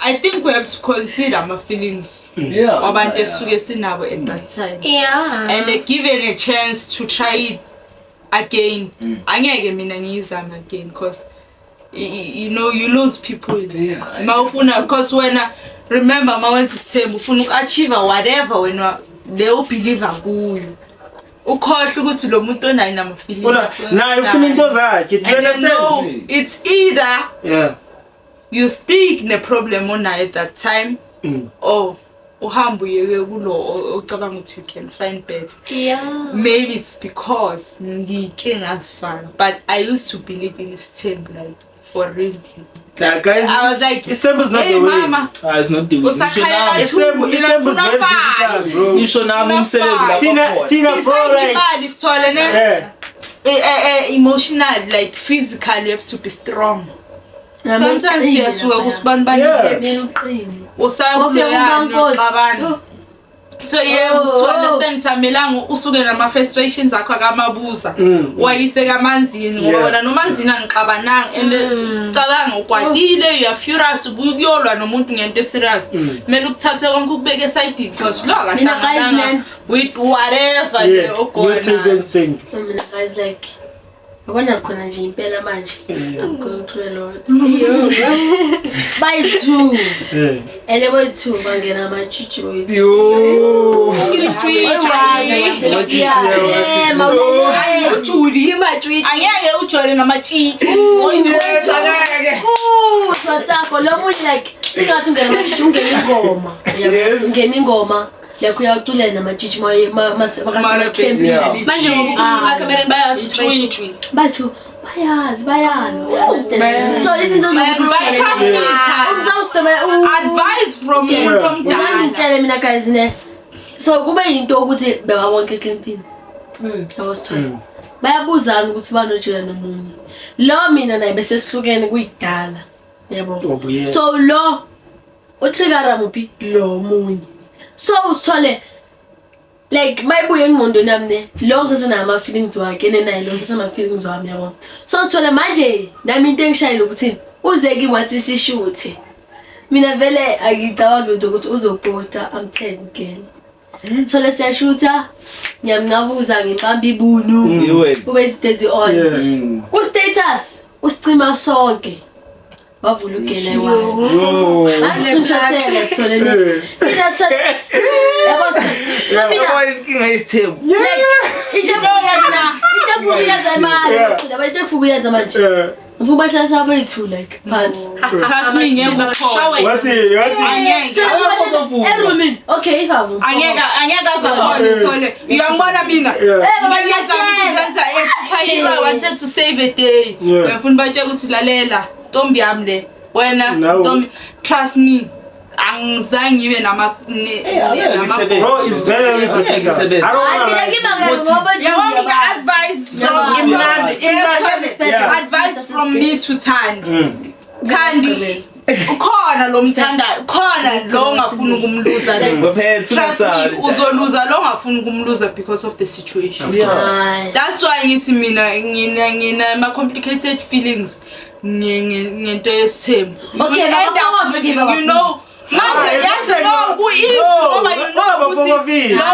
[SPEAKER 1] I think we have to consider ama-feelings wabantu esisuke sinabo at that time. And given a chance to try it again, angeke mina ngiyizame again because you know you lose people. Ma ufuna, because wena, remember, ma wenza isithembu ufuna uku-achieve whatever wena le ubelieve kuyo, ukhohlwe ukuthi lo muntu onayo nama-feelings.
[SPEAKER 4] Una naye ufuna into zakhe. Do you
[SPEAKER 1] And then, no,
[SPEAKER 4] understand?
[SPEAKER 1] it's either you stick ne-problem onayo at that time or uhambe uyeke kulo ocabanga ukuthi you can find better. Maybe it's because ngike ngazifaka, but I used to believe in isithembu, like for real.
[SPEAKER 4] Yeah, guys,
[SPEAKER 1] I was like,
[SPEAKER 4] isithembu is not
[SPEAKER 1] hey
[SPEAKER 4] the way.
[SPEAKER 1] mama.
[SPEAKER 2] Ah, it's not the way.
[SPEAKER 1] Usakhalela
[SPEAKER 4] Isithembu is very difficult, bro.
[SPEAKER 2] Ngisho nami umsebenzi lapha
[SPEAKER 4] Tina,
[SPEAKER 2] khona.
[SPEAKER 4] Tina, bro,
[SPEAKER 1] Beside
[SPEAKER 4] like,
[SPEAKER 1] imali, Sithole, ne? Emotional, like physical, you have to be strong. Sometimes uyasuka kusibanibani.
[SPEAKER 3] Kumele uqine.
[SPEAKER 1] Usayakuyani
[SPEAKER 3] Nkosi.
[SPEAKER 1] uxabana. So yebo,
[SPEAKER 3] Oh,
[SPEAKER 1] to
[SPEAKER 3] oh.
[SPEAKER 1] understand amelanga usuke nama-frustrations akho akamabuza wayise kaManzini ngoba wena noManzini anixabananga and cabanga ukwatile, you are furious, ubuye ukuyolwa nomuntu ngento eserious, kumele ukuthathe konke ukubeke esayidini because lo
[SPEAKER 3] Mina, guys,
[SPEAKER 1] akahlangananga
[SPEAKER 3] man.
[SPEAKER 1] with whatever le
[SPEAKER 4] Yeah. You take
[SPEAKER 1] ogona.
[SPEAKER 4] on thing.
[SPEAKER 3] Mina guys, like yabona khona nje impela manje ngikuthule lona bayi-two and boyi-two bangena amatshitshi boyi-two.
[SPEAKER 2] Yo.
[SPEAKER 3] Yeah, mawulalele.
[SPEAKER 1] Ujuli angeke ujole namatshitshi.
[SPEAKER 2] Yes, angeke.
[SPEAKER 3] Ooh, Twatsako, lo munye like singathi ungena amatshitshi, ungena ingoma.
[SPEAKER 2] Yes.
[SPEAKER 3] Ungena ingoma like uyaculela namatshitshi makasecampini.
[SPEAKER 6] Manje ngoba ekamereni bayazi ukuthi bayitshwile.
[SPEAKER 3] Bathu bayazi bayalo, you understand? So izinto zokuthi
[SPEAKER 1] Trust me, advice from umuntu omdala.
[SPEAKER 3] Uzangitshele mina guys ne, so kube yinto ukuthi bebabonke ecampini, yabo Sithole, bayabuzana ukuthi banojela nomunye lo, mina naye bese sihlukene kuyidala, yabo.
[SPEAKER 4] Wabuyela.
[SPEAKER 3] So lo utrigara muphi lo munye, so uSithole Like mayibuye engqondweni yami ne, lo ngisasenayo ama-feelings wakhe nenaye lo ngisasema-feelings wami yabo. So sithole manje nami into engishayile ukuthi uze kimi wathi sishuthe. Mina vele angicabangi lutho ukuthi uzoposta I'm 10 girl. Thole siyashutha, ngiyamncabuza ngibamba ibunu.
[SPEAKER 2] Iwena.
[SPEAKER 3] Kube izinto ezi-on.
[SPEAKER 4] Yeah.
[SPEAKER 3] Ku-status usicima sonke. Wavula ugele wayo.
[SPEAKER 4] Yo.
[SPEAKER 3] Angisishathela sithole ne. Mina sithole. Yabo sithole. So mina
[SPEAKER 2] Yabona inkinga yesithembu.
[SPEAKER 3] like into efuna into efuna ukuyenza imali. Yabo into efuna ukuyenza manje.
[SPEAKER 4] Yeah.
[SPEAKER 3] Ngifuna ubahlalisa abayithu like phansi.
[SPEAKER 1] Trust me, ngeke ukhone.
[SPEAKER 4] Wathi wathi
[SPEAKER 1] Angeke.
[SPEAKER 3] Erumini. Okay, if avuma.
[SPEAKER 1] Angeke azakhona sithole. Uyangibona mina?
[SPEAKER 4] Yeah.
[SPEAKER 3] Eh baba
[SPEAKER 1] Ngiyazama
[SPEAKER 3] ngiyatshela.
[SPEAKER 1] ukuzenza eshuphayile. I wanted to save a day.
[SPEAKER 4] Yeah.
[SPEAKER 1] Ngifuna batshela ukuthi lalela ntombi yami le. Wena
[SPEAKER 4] Nawe.
[SPEAKER 1] ntombi trust me. Angizange ngibe nama
[SPEAKER 2] Eh, angeke isebenze.
[SPEAKER 4] Bro, it's very
[SPEAKER 2] Angeke
[SPEAKER 4] difficult.
[SPEAKER 2] isebenze.
[SPEAKER 4] I don't
[SPEAKER 3] Hayi
[SPEAKER 4] wanna
[SPEAKER 3] mina
[SPEAKER 4] lie.
[SPEAKER 3] ngibangani ngoba
[SPEAKER 1] Yabo mina advice from
[SPEAKER 4] Imnandi, imnandi. Yeah.
[SPEAKER 1] Advice from me to Thandi.
[SPEAKER 4] Mm.
[SPEAKER 1] Thandi ukhona lo mthandayo, khona lo ongafuni ukumluza.
[SPEAKER 2] Baphethe
[SPEAKER 1] Trust me,
[SPEAKER 2] ungasabi.
[SPEAKER 1] uzoluza lo ongafuni ukumluza because of the situation.
[SPEAKER 2] Yes.
[SPEAKER 1] That's why ngithi mina ngina ama complicated feelings ngento yesithembu. You
[SPEAKER 3] Okay,
[SPEAKER 1] will end
[SPEAKER 3] baba,
[SPEAKER 1] up
[SPEAKER 3] baba,
[SPEAKER 1] losing,
[SPEAKER 3] baba.
[SPEAKER 1] you know. Manje
[SPEAKER 4] Ah,
[SPEAKER 1] yazi
[SPEAKER 4] it's
[SPEAKER 1] no
[SPEAKER 4] not
[SPEAKER 1] ku-easy
[SPEAKER 4] No,
[SPEAKER 1] ngoba you know
[SPEAKER 4] baba,
[SPEAKER 1] ukuthi
[SPEAKER 4] baba,
[SPEAKER 1] lo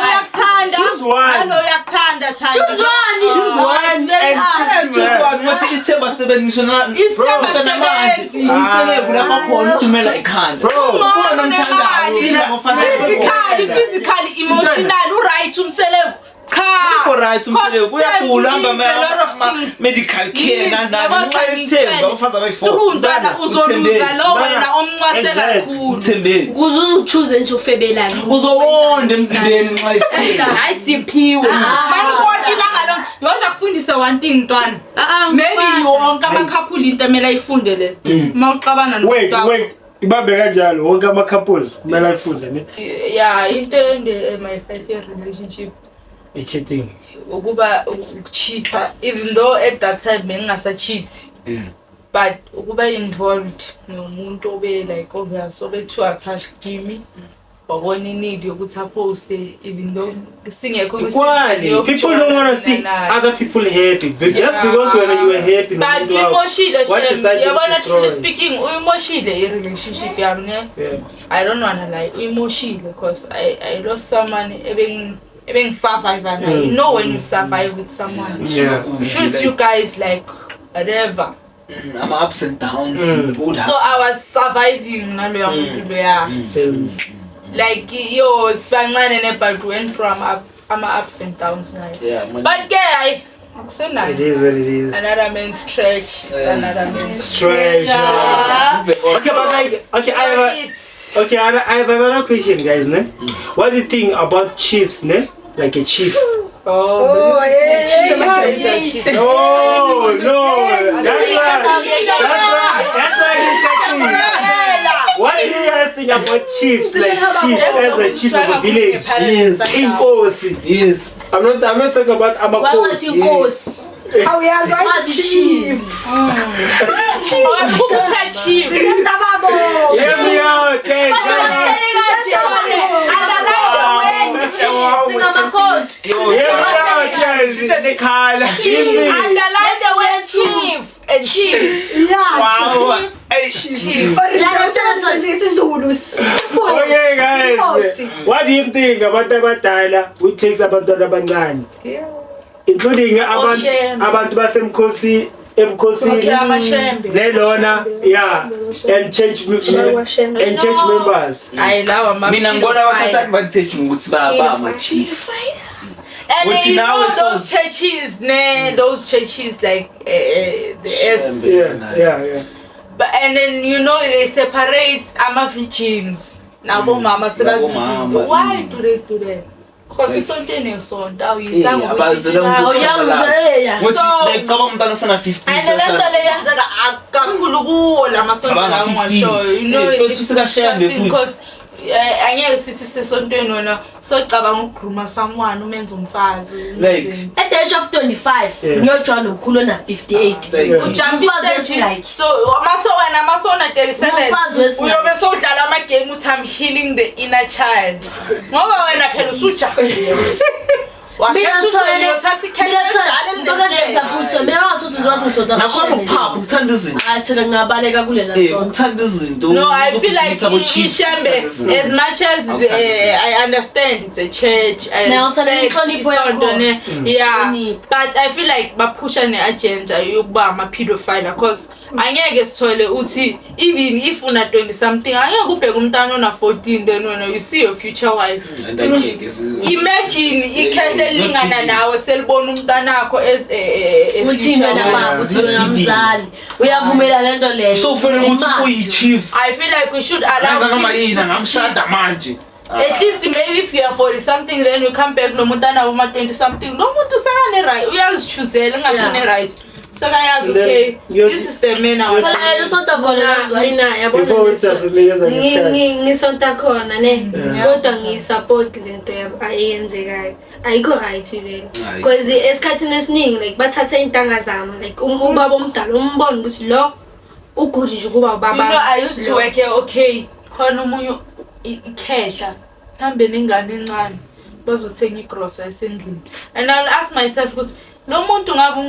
[SPEAKER 1] uyakuthanda
[SPEAKER 4] Choose one.
[SPEAKER 1] nalo uyakuthanda Thandi.
[SPEAKER 3] Choose one.
[SPEAKER 4] Choose one
[SPEAKER 3] It's very
[SPEAKER 4] and
[SPEAKER 3] hard.
[SPEAKER 4] stick to
[SPEAKER 2] Choose
[SPEAKER 4] it.
[SPEAKER 2] one, ukuthi isithembu asisebenzi ngisho
[SPEAKER 1] Isithembu
[SPEAKER 2] ngisho namanje.
[SPEAKER 1] asisebenzi.
[SPEAKER 2] Umselebu lapha khona uthumela ikhanda.
[SPEAKER 4] Bro.
[SPEAKER 2] Ukhona omthandayo.
[SPEAKER 1] Unemali.
[SPEAKER 2] Abafana
[SPEAKER 1] Physically, physically, emotional, u-right umseleku. Cha.
[SPEAKER 2] Ayikho right umseleku uyagula hamba
[SPEAKER 1] Needs a lot of things.
[SPEAKER 2] medical care
[SPEAKER 1] Needs,
[SPEAKER 2] nani
[SPEAKER 1] yabo,
[SPEAKER 2] nani. Ngenxa
[SPEAKER 1] Thandi,
[SPEAKER 2] yesithembu
[SPEAKER 1] ngitshele.
[SPEAKER 2] abafazi abayi-four.
[SPEAKER 1] True, ntwana uzoluza lo
[SPEAKER 4] Mntwana,
[SPEAKER 1] wena omncwase
[SPEAKER 4] exactly.
[SPEAKER 1] kakhulu.
[SPEAKER 2] Uthembeni.
[SPEAKER 6] Ukuze uzuchoose nje ufebelane.
[SPEAKER 2] Uzowonda emzimbeni nxa yesithembu.
[SPEAKER 1] Hayi siphiwe.
[SPEAKER 3] Ah.
[SPEAKER 1] Mani konke ilanga lonke. Yoza kufundisa one thing ntwana.
[SPEAKER 6] Ah,
[SPEAKER 1] Maybe wonke ama-couple into emele ayifunde le. Uma uxabana
[SPEAKER 4] Wait,
[SPEAKER 1] nomuntu wakho.
[SPEAKER 4] wait. Ibambe kanjalo wonke ama-couple kumele ayifunde ne?
[SPEAKER 1] Yeah, into ende my 5 year relationship
[SPEAKER 4] I-cheating.
[SPEAKER 1] ukuba ukucheata even though at that time bengingasa-cheat but ukuba involved nomuntu obe like obvious obe too attached kimi wabona i-need yokuthi aposte even though singekho kwi-season
[SPEAKER 4] Kwani, people don't want to see
[SPEAKER 1] yokujolana.
[SPEAKER 4] other people happy. But just
[SPEAKER 1] Yeah.
[SPEAKER 4] because when you were happy,
[SPEAKER 1] But
[SPEAKER 4] nomuntu wakho,
[SPEAKER 1] uyimoshile
[SPEAKER 4] what
[SPEAKER 1] shem
[SPEAKER 4] decided to
[SPEAKER 1] yabona
[SPEAKER 4] destroy?
[SPEAKER 1] truly speaking uyimoshile i-relationship yami ne.
[SPEAKER 4] Yeah.
[SPEAKER 1] I don't wanna lie uyimoshile because I lost someone ebengisurvive naye. You know when you survive with someone,
[SPEAKER 4] Yeah.
[SPEAKER 1] shoot you guys like whatever.
[SPEAKER 2] Ama ups and downs.
[SPEAKER 1] So I was surviving naloya muntu loya. Like yo sibancane ne but we went through ama ups and downs naye.
[SPEAKER 2] Yeah, man.
[SPEAKER 1] But ke hayi
[SPEAKER 4] It
[SPEAKER 1] akusenayo.
[SPEAKER 4] is what it is.
[SPEAKER 1] Another man's trash. It's
[SPEAKER 2] Yeah.
[SPEAKER 1] another man's
[SPEAKER 4] Trash.
[SPEAKER 1] Yeah.
[SPEAKER 4] Okay, but like, okay, I have a,
[SPEAKER 1] It's
[SPEAKER 4] okay, I have another question, guys. Ne? What do you think about chiefs? Ne? Like a chief?
[SPEAKER 1] Oh, yeah, yeah.
[SPEAKER 4] No, no. That's why he texted me. What do you guys think about chiefs? Like chief as a chief of a village?
[SPEAKER 2] Yes.
[SPEAKER 4] Inkosi.
[SPEAKER 2] Yes.
[SPEAKER 4] I'm not talking about
[SPEAKER 3] Wathi
[SPEAKER 4] amakhosi.
[SPEAKER 3] inkosi.
[SPEAKER 6] Awuyazi
[SPEAKER 3] Wathi chief.
[SPEAKER 1] Wakhupha chief.
[SPEAKER 6] Sababo.
[SPEAKER 4] Hear me out, guys.
[SPEAKER 3] Singamakhosi.
[SPEAKER 4] Hear me out, guys.
[SPEAKER 2] Nekhala.
[SPEAKER 4] Easy.
[SPEAKER 1] Underline the word chief and chiefs.
[SPEAKER 2] Wow. Hey.
[SPEAKER 1] Chief.
[SPEAKER 6] Nje isiZulu.
[SPEAKER 4] Okay, guys. What do you think about abadala who takes abantwana abancane? Including abantu
[SPEAKER 1] Oshembe.
[SPEAKER 4] abantu basemkhosi ebukhosini
[SPEAKER 1] Okay, amashembe.
[SPEAKER 4] nelona, yeah, and church members.
[SPEAKER 1] Hayi lawa ma.
[SPEAKER 2] Mina ngibona bathatha advantage ngokuthi ba ama chief.
[SPEAKER 1] And
[SPEAKER 2] Uthi
[SPEAKER 1] you know
[SPEAKER 2] nawe so-
[SPEAKER 1] those churches, ne, those churches like the S.
[SPEAKER 4] Yes, yeah.
[SPEAKER 1] But and then you know they separate ama virgins. Nabo mama sebazizinto.
[SPEAKER 2] Nabomama,
[SPEAKER 1] Why
[SPEAKER 2] mm.
[SPEAKER 1] do they do that? Because
[SPEAKER 2] Like-
[SPEAKER 1] isontweni yesonto awuyithanga
[SPEAKER 2] Eh, abazela
[SPEAKER 1] ukuthi
[SPEAKER 3] Awuyazi,
[SPEAKER 2] Ngothi
[SPEAKER 1] So-
[SPEAKER 2] like cabanga umntwana osana 15.
[SPEAKER 1] And le nto le yenzeka kakhulu kuwo la masonto
[SPEAKER 2] Cabanga
[SPEAKER 1] la
[SPEAKER 2] 15.
[SPEAKER 1] ngishoyo. You know
[SPEAKER 2] Eh,
[SPEAKER 1] it's
[SPEAKER 2] futhi sikashembe
[SPEAKER 1] disgusting
[SPEAKER 2] futhi.
[SPEAKER 1] because Angeke sithi sisesontweni wena socabanga ukugrooma someone umenze umfazi.
[SPEAKER 2] Like,
[SPEAKER 1] umenzeni.
[SPEAKER 3] At the age of 25,
[SPEAKER 4] Yeah.
[SPEAKER 3] ngiyojola nomkhulu ona 58.
[SPEAKER 2] Like,
[SPEAKER 1] Ujump
[SPEAKER 3] Umfazi
[SPEAKER 1] i-stage.
[SPEAKER 3] wesilike.
[SPEAKER 1] So maso wena masona 37
[SPEAKER 3] Umfazi wesilike.
[SPEAKER 1] uyobe sowudlala ama-game uthi I'm healing the inner child. Ngoba wena phela usujahile.
[SPEAKER 3] Mina
[SPEAKER 1] Wakhetha
[SPEAKER 3] sithole
[SPEAKER 1] uzothatha ikhekhe
[SPEAKER 3] mina sithole
[SPEAKER 1] elidala
[SPEAKER 3] ngicela example mina ngathi uzothi ngisonta
[SPEAKER 2] Nakhona ukuphapha ukuthanda izinto.
[SPEAKER 3] Hayi thina ngingabaleka kulela sonto.
[SPEAKER 2] Ukuthanda izinto.
[SPEAKER 1] No, I feel like
[SPEAKER 2] ukugijimisa abo-chief,
[SPEAKER 1] Ishembe,
[SPEAKER 2] ukuthanda izinto.
[SPEAKER 1] as much as
[SPEAKER 2] Awuthanda
[SPEAKER 1] I understand it's a church, I
[SPEAKER 3] Now, uthanda
[SPEAKER 1] respect
[SPEAKER 3] inhlonipho
[SPEAKER 1] isonto
[SPEAKER 3] yakhona.
[SPEAKER 1] ne, yeah,
[SPEAKER 3] Inhlonipho.
[SPEAKER 1] but I feel like baphusha ne-agenda yokuba ama-pedophile cause angeke sithole uthi even if una 20 something angeke ubheke umntana ona 14 then wena you see your future wife.
[SPEAKER 2] And angeke
[SPEAKER 1] Imagine ikhehle
[SPEAKER 2] It's not
[SPEAKER 1] elingana
[SPEAKER 2] giving.
[SPEAKER 1] nawe selibona umntanakho as a
[SPEAKER 3] Uthi
[SPEAKER 1] future
[SPEAKER 3] wena
[SPEAKER 1] wife.
[SPEAKER 3] baba, uthi wena
[SPEAKER 2] Not giving.
[SPEAKER 3] mzali. Uyavumela lento leyo.
[SPEAKER 2] So ufuna ukuthi
[SPEAKER 3] Imali.
[SPEAKER 2] uyi-chief.
[SPEAKER 1] I feel like we should allow kids
[SPEAKER 2] Ngangamayini
[SPEAKER 1] to be
[SPEAKER 2] ngamshada
[SPEAKER 1] kids.
[SPEAKER 2] manje.
[SPEAKER 1] At least maybe if you are 40 something then you come back nomuntu anabo 20 something lo muntu sekane right uyazichoosela engathi
[SPEAKER 3] Yeah.
[SPEAKER 1] une right sekayazi
[SPEAKER 4] Then
[SPEAKER 1] okay
[SPEAKER 4] you're-
[SPEAKER 1] this is the man I want.
[SPEAKER 3] Phela yena usonta khona
[SPEAKER 6] Ayina, yabona
[SPEAKER 4] Before
[SPEAKER 6] leso-
[SPEAKER 4] sasinikeza ngesikhathi.
[SPEAKER 6] Ngisonta khona ne
[SPEAKER 4] Yeah.
[SPEAKER 6] kodwa ngiyisupport lento eyenzekayo ayikho right vele
[SPEAKER 2] Hayi.
[SPEAKER 6] because esikhathini esiningi like bathatha intanga zami like ubaba omdala umbone ukuthi lo ugood nje ukuba ubaba.
[SPEAKER 1] You know, I used to
[SPEAKER 6] lo.
[SPEAKER 1] work here, okay, khona omunye ikhehla mhlambe nengane encane bazothenga igrosa esendlini and I'll ask myself ukuthi lo muntu ngabe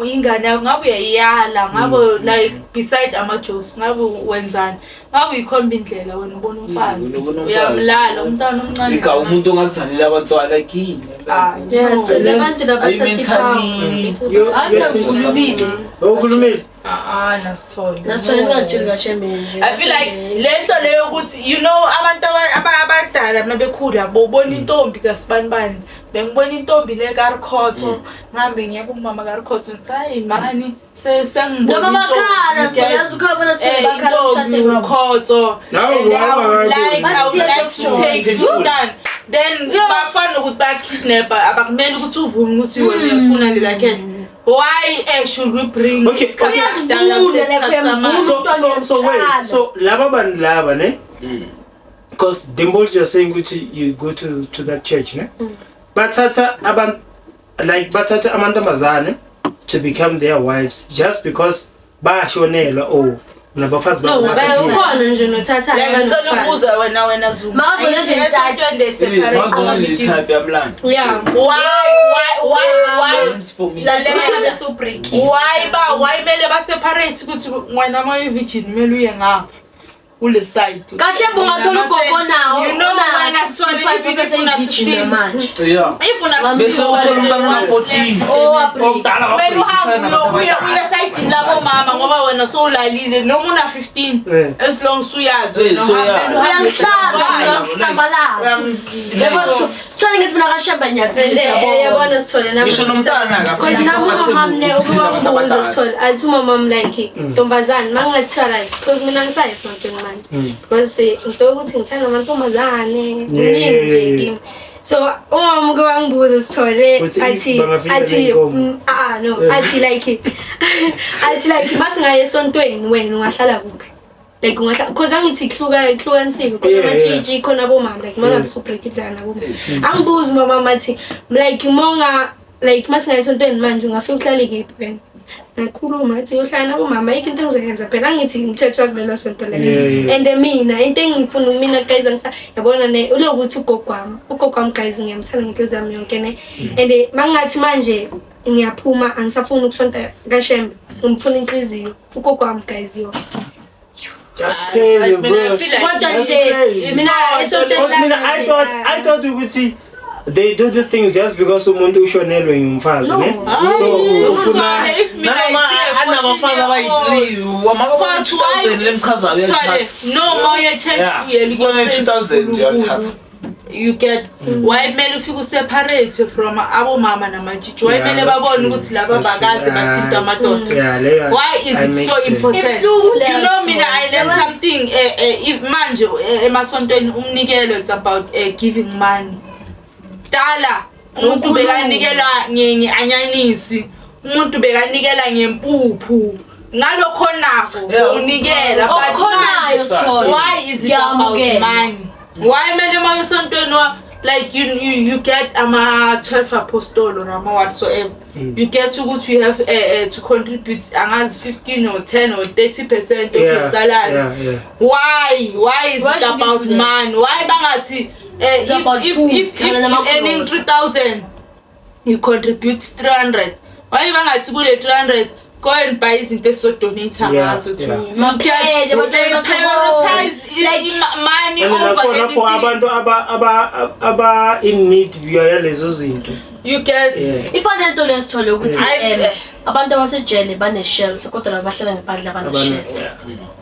[SPEAKER 1] ingane yakho ngabe uyayiyala ngabe like beside ama-jokes ngabe wenzani ngabe uyikhomba indlela wena ubona umfazi
[SPEAKER 2] Wena ubona umfazi.
[SPEAKER 1] uyamlala umntwana omncane
[SPEAKER 2] Ika umuntu ongakuzalela abantwana kini.
[SPEAKER 1] Ah,
[SPEAKER 6] Yeah,
[SPEAKER 1] no.
[SPEAKER 6] sithole abantu
[SPEAKER 2] Are you
[SPEAKER 6] labathatha
[SPEAKER 2] mentally-
[SPEAKER 6] ipower.
[SPEAKER 3] Hayi ngikhulumile.
[SPEAKER 4] Ukhulumile.
[SPEAKER 1] Ah, nasithole.
[SPEAKER 3] Nasithole ngingakutsheli kahle nje.
[SPEAKER 1] I feel like lento leyo ukuthi you know abantu abadala mabekhula bobona intombi kasibanibani bengibona intombi le kaRikhotho ngihambe ngiye kumama kaRikhotho ngithi hayi mani sengibona
[SPEAKER 3] Noma bakhala, siyazi ukubona sebakhala emshadweni wabo.
[SPEAKER 1] Khotho
[SPEAKER 4] Nawe
[SPEAKER 1] and I would
[SPEAKER 4] uhamba
[SPEAKER 1] like I would
[SPEAKER 3] kakhulu.
[SPEAKER 1] like to take you down then bakufana nokuthi bayakidnapper abakumele ukuthi uvume ukuthi wena ufuna lela khehle. Why should we bring
[SPEAKER 4] Okay,
[SPEAKER 1] isikhathi
[SPEAKER 4] okay.
[SPEAKER 1] esidala
[SPEAKER 3] Uyazivuna,
[SPEAKER 1] kulesikhathi
[SPEAKER 3] like,
[SPEAKER 1] samanje?
[SPEAKER 4] So wait, so laba bantu laba ne? Because Dimples, you're saying ukuthi you go to that church ne? Bathatha abantu like bathatha amantombazane to become their wives just because bashonelwa or nabafazi
[SPEAKER 6] No,
[SPEAKER 4] babo basaphila.
[SPEAKER 6] ukhona nje nothatha
[SPEAKER 1] Like ngicela ukubuza wena Zuma.
[SPEAKER 3] Mawuzona nje
[SPEAKER 1] Esontweni they separate ama-virgins.
[SPEAKER 2] Type yamlando.
[SPEAKER 6] Yeah.
[SPEAKER 1] Why
[SPEAKER 2] It's for me.
[SPEAKER 1] Lalela.
[SPEAKER 6] So breaking.
[SPEAKER 1] Why ba why mele ba separate ukuthi wena uma uyi-virgin kumele uye ngapha kule side.
[SPEAKER 3] Kashe bungathola ugogo nawo.
[SPEAKER 1] You know wena sithole
[SPEAKER 3] 65
[SPEAKER 1] if una 16
[SPEAKER 3] manje.
[SPEAKER 2] Yeah.
[SPEAKER 1] If una
[SPEAKER 2] Bese uthola umntana ona 14.
[SPEAKER 3] Oh, break.
[SPEAKER 2] Omdala
[SPEAKER 1] Kumele uhambe uye esayidini labomama ngoba wena sowulalile noma una 15
[SPEAKER 4] Eh.
[SPEAKER 1] as long suyazi
[SPEAKER 2] Eh,
[SPEAKER 1] wena
[SPEAKER 2] suyazi.
[SPEAKER 1] uhambe
[SPEAKER 3] Uyangihlaza,
[SPEAKER 1] Why?
[SPEAKER 3] uyangihlambalaza. Yabo sithole ngithi mina kashemba ngiyaphila
[SPEAKER 6] Yabona sithole nami.
[SPEAKER 2] Ngisho nomntana akafiki
[SPEAKER 6] Because nami umama ne ukuba umbuzo sithole athi umama like ntombazane mangathiwa like because mina ngisayi esontweni manje. Because ngicela ukuthi ngithanda amantombazane kuningi nje kimi. So umama uke wangibuza sithole
[SPEAKER 4] Uthi
[SPEAKER 6] athi
[SPEAKER 4] bangafika
[SPEAKER 6] athi
[SPEAKER 4] ney'nkomo.
[SPEAKER 6] no athi like athi like masingaye esontweni wena ungahlala kuphi? Like ungahlala because angithi kuhlukanisiwe khona
[SPEAKER 4] Yeah, yeah.
[SPEAKER 6] amatshitshi khona abomama like mangabe usubreak idlala nabomama. Angibuza umama athi like monga like masingaye esontweni manje ungafika uhlale kephi wena? Ngakhuluma athi uhlala nabomama ayikho into engizoyenza phela angithi umthetho wakulelo sonto lelo.
[SPEAKER 4] Yeah, yeah.
[SPEAKER 6] And mina into engifuna mina guys angisa yabona ne ulokuthi ugogo wami guys ngiyamthanda ngenhliziyo yami yonke ne. And mangathi manje ngiyaphuma angisafuni ukusonta kaShembe ngifuna inhliziyo ugogo wami guys yo.
[SPEAKER 4] That's crazy,
[SPEAKER 1] Mina I
[SPEAKER 4] bro.
[SPEAKER 1] feel like
[SPEAKER 6] Kodwa
[SPEAKER 4] That's
[SPEAKER 6] nje
[SPEAKER 4] crazy.
[SPEAKER 6] mina esontweni
[SPEAKER 4] Because mina
[SPEAKER 6] lami
[SPEAKER 4] I thought ukuthi they do these things just because umuntu ushonelwe ngumfazi ne? So ufuna
[SPEAKER 1] if mina
[SPEAKER 2] Nanoma
[SPEAKER 1] I see a
[SPEAKER 2] anabafazi
[SPEAKER 1] 14-year-old,
[SPEAKER 2] abayi-3 wamaka
[SPEAKER 1] Because why-
[SPEAKER 2] 2000 lemchazayo uyalithatha.
[SPEAKER 1] Sithole, no more ye-church
[SPEAKER 2] Yeah,
[SPEAKER 1] uyela
[SPEAKER 2] ubone 2000
[SPEAKER 1] ukuyopraise
[SPEAKER 2] uyalithatha.
[SPEAKER 1] You get why kumele ufike useparate from abomama namatshitshi why
[SPEAKER 4] Yeah,
[SPEAKER 1] kumele
[SPEAKER 4] that's
[SPEAKER 1] babone
[SPEAKER 4] true.
[SPEAKER 1] ukuthi laba
[SPEAKER 4] That's
[SPEAKER 1] bakaze
[SPEAKER 4] true.
[SPEAKER 1] bathinta amadoda.
[SPEAKER 4] Yeah, leyo
[SPEAKER 1] Why is
[SPEAKER 4] I
[SPEAKER 1] it
[SPEAKER 4] make
[SPEAKER 1] so
[SPEAKER 4] sense.
[SPEAKER 1] important?
[SPEAKER 3] Ibuhlungu leyo
[SPEAKER 1] You know mina I learned
[SPEAKER 3] story.
[SPEAKER 1] something if manje emasontweni umnikelo it's about giving money. Dala umuntu bekanikela nge-anyanisi, umuntu bekanikela ngempuphu. Ngalokho nako
[SPEAKER 2] Yeah.
[SPEAKER 1] unikela but
[SPEAKER 3] Okhonayo
[SPEAKER 1] manje,
[SPEAKER 3] sithole.
[SPEAKER 1] why is it about
[SPEAKER 3] Ngiyamukela.
[SPEAKER 1] money? Why mele uma esontweni like you get ama 12 apostole or ama whatsoever. You get ukuthi you have to contribute angazi 15 or 10 or 30% of your salary. Why is
[SPEAKER 3] Why
[SPEAKER 1] it
[SPEAKER 3] should you
[SPEAKER 1] about
[SPEAKER 3] do that?
[SPEAKER 1] money? Why bangathi
[SPEAKER 3] It's about
[SPEAKER 1] if
[SPEAKER 3] food,
[SPEAKER 1] if
[SPEAKER 3] thana
[SPEAKER 1] you
[SPEAKER 3] nama-grocery.
[SPEAKER 1] earning 3000, you contribute 300. Why bangathi kule 300 go and buy izinto esizodonate ngazo to you
[SPEAKER 3] Maphele,
[SPEAKER 1] get
[SPEAKER 3] abantu
[SPEAKER 1] they prioritize
[SPEAKER 3] Like-
[SPEAKER 1] money
[SPEAKER 4] And
[SPEAKER 1] over
[SPEAKER 4] nakhona for
[SPEAKER 1] anything.
[SPEAKER 4] abantu aba in need yalezo zinto.
[SPEAKER 1] You get
[SPEAKER 3] Ifane lento leyo sithole ukuthi abantu abasejele bane-shelter, kodwa laba bahlala ngaphandle abana-shelter.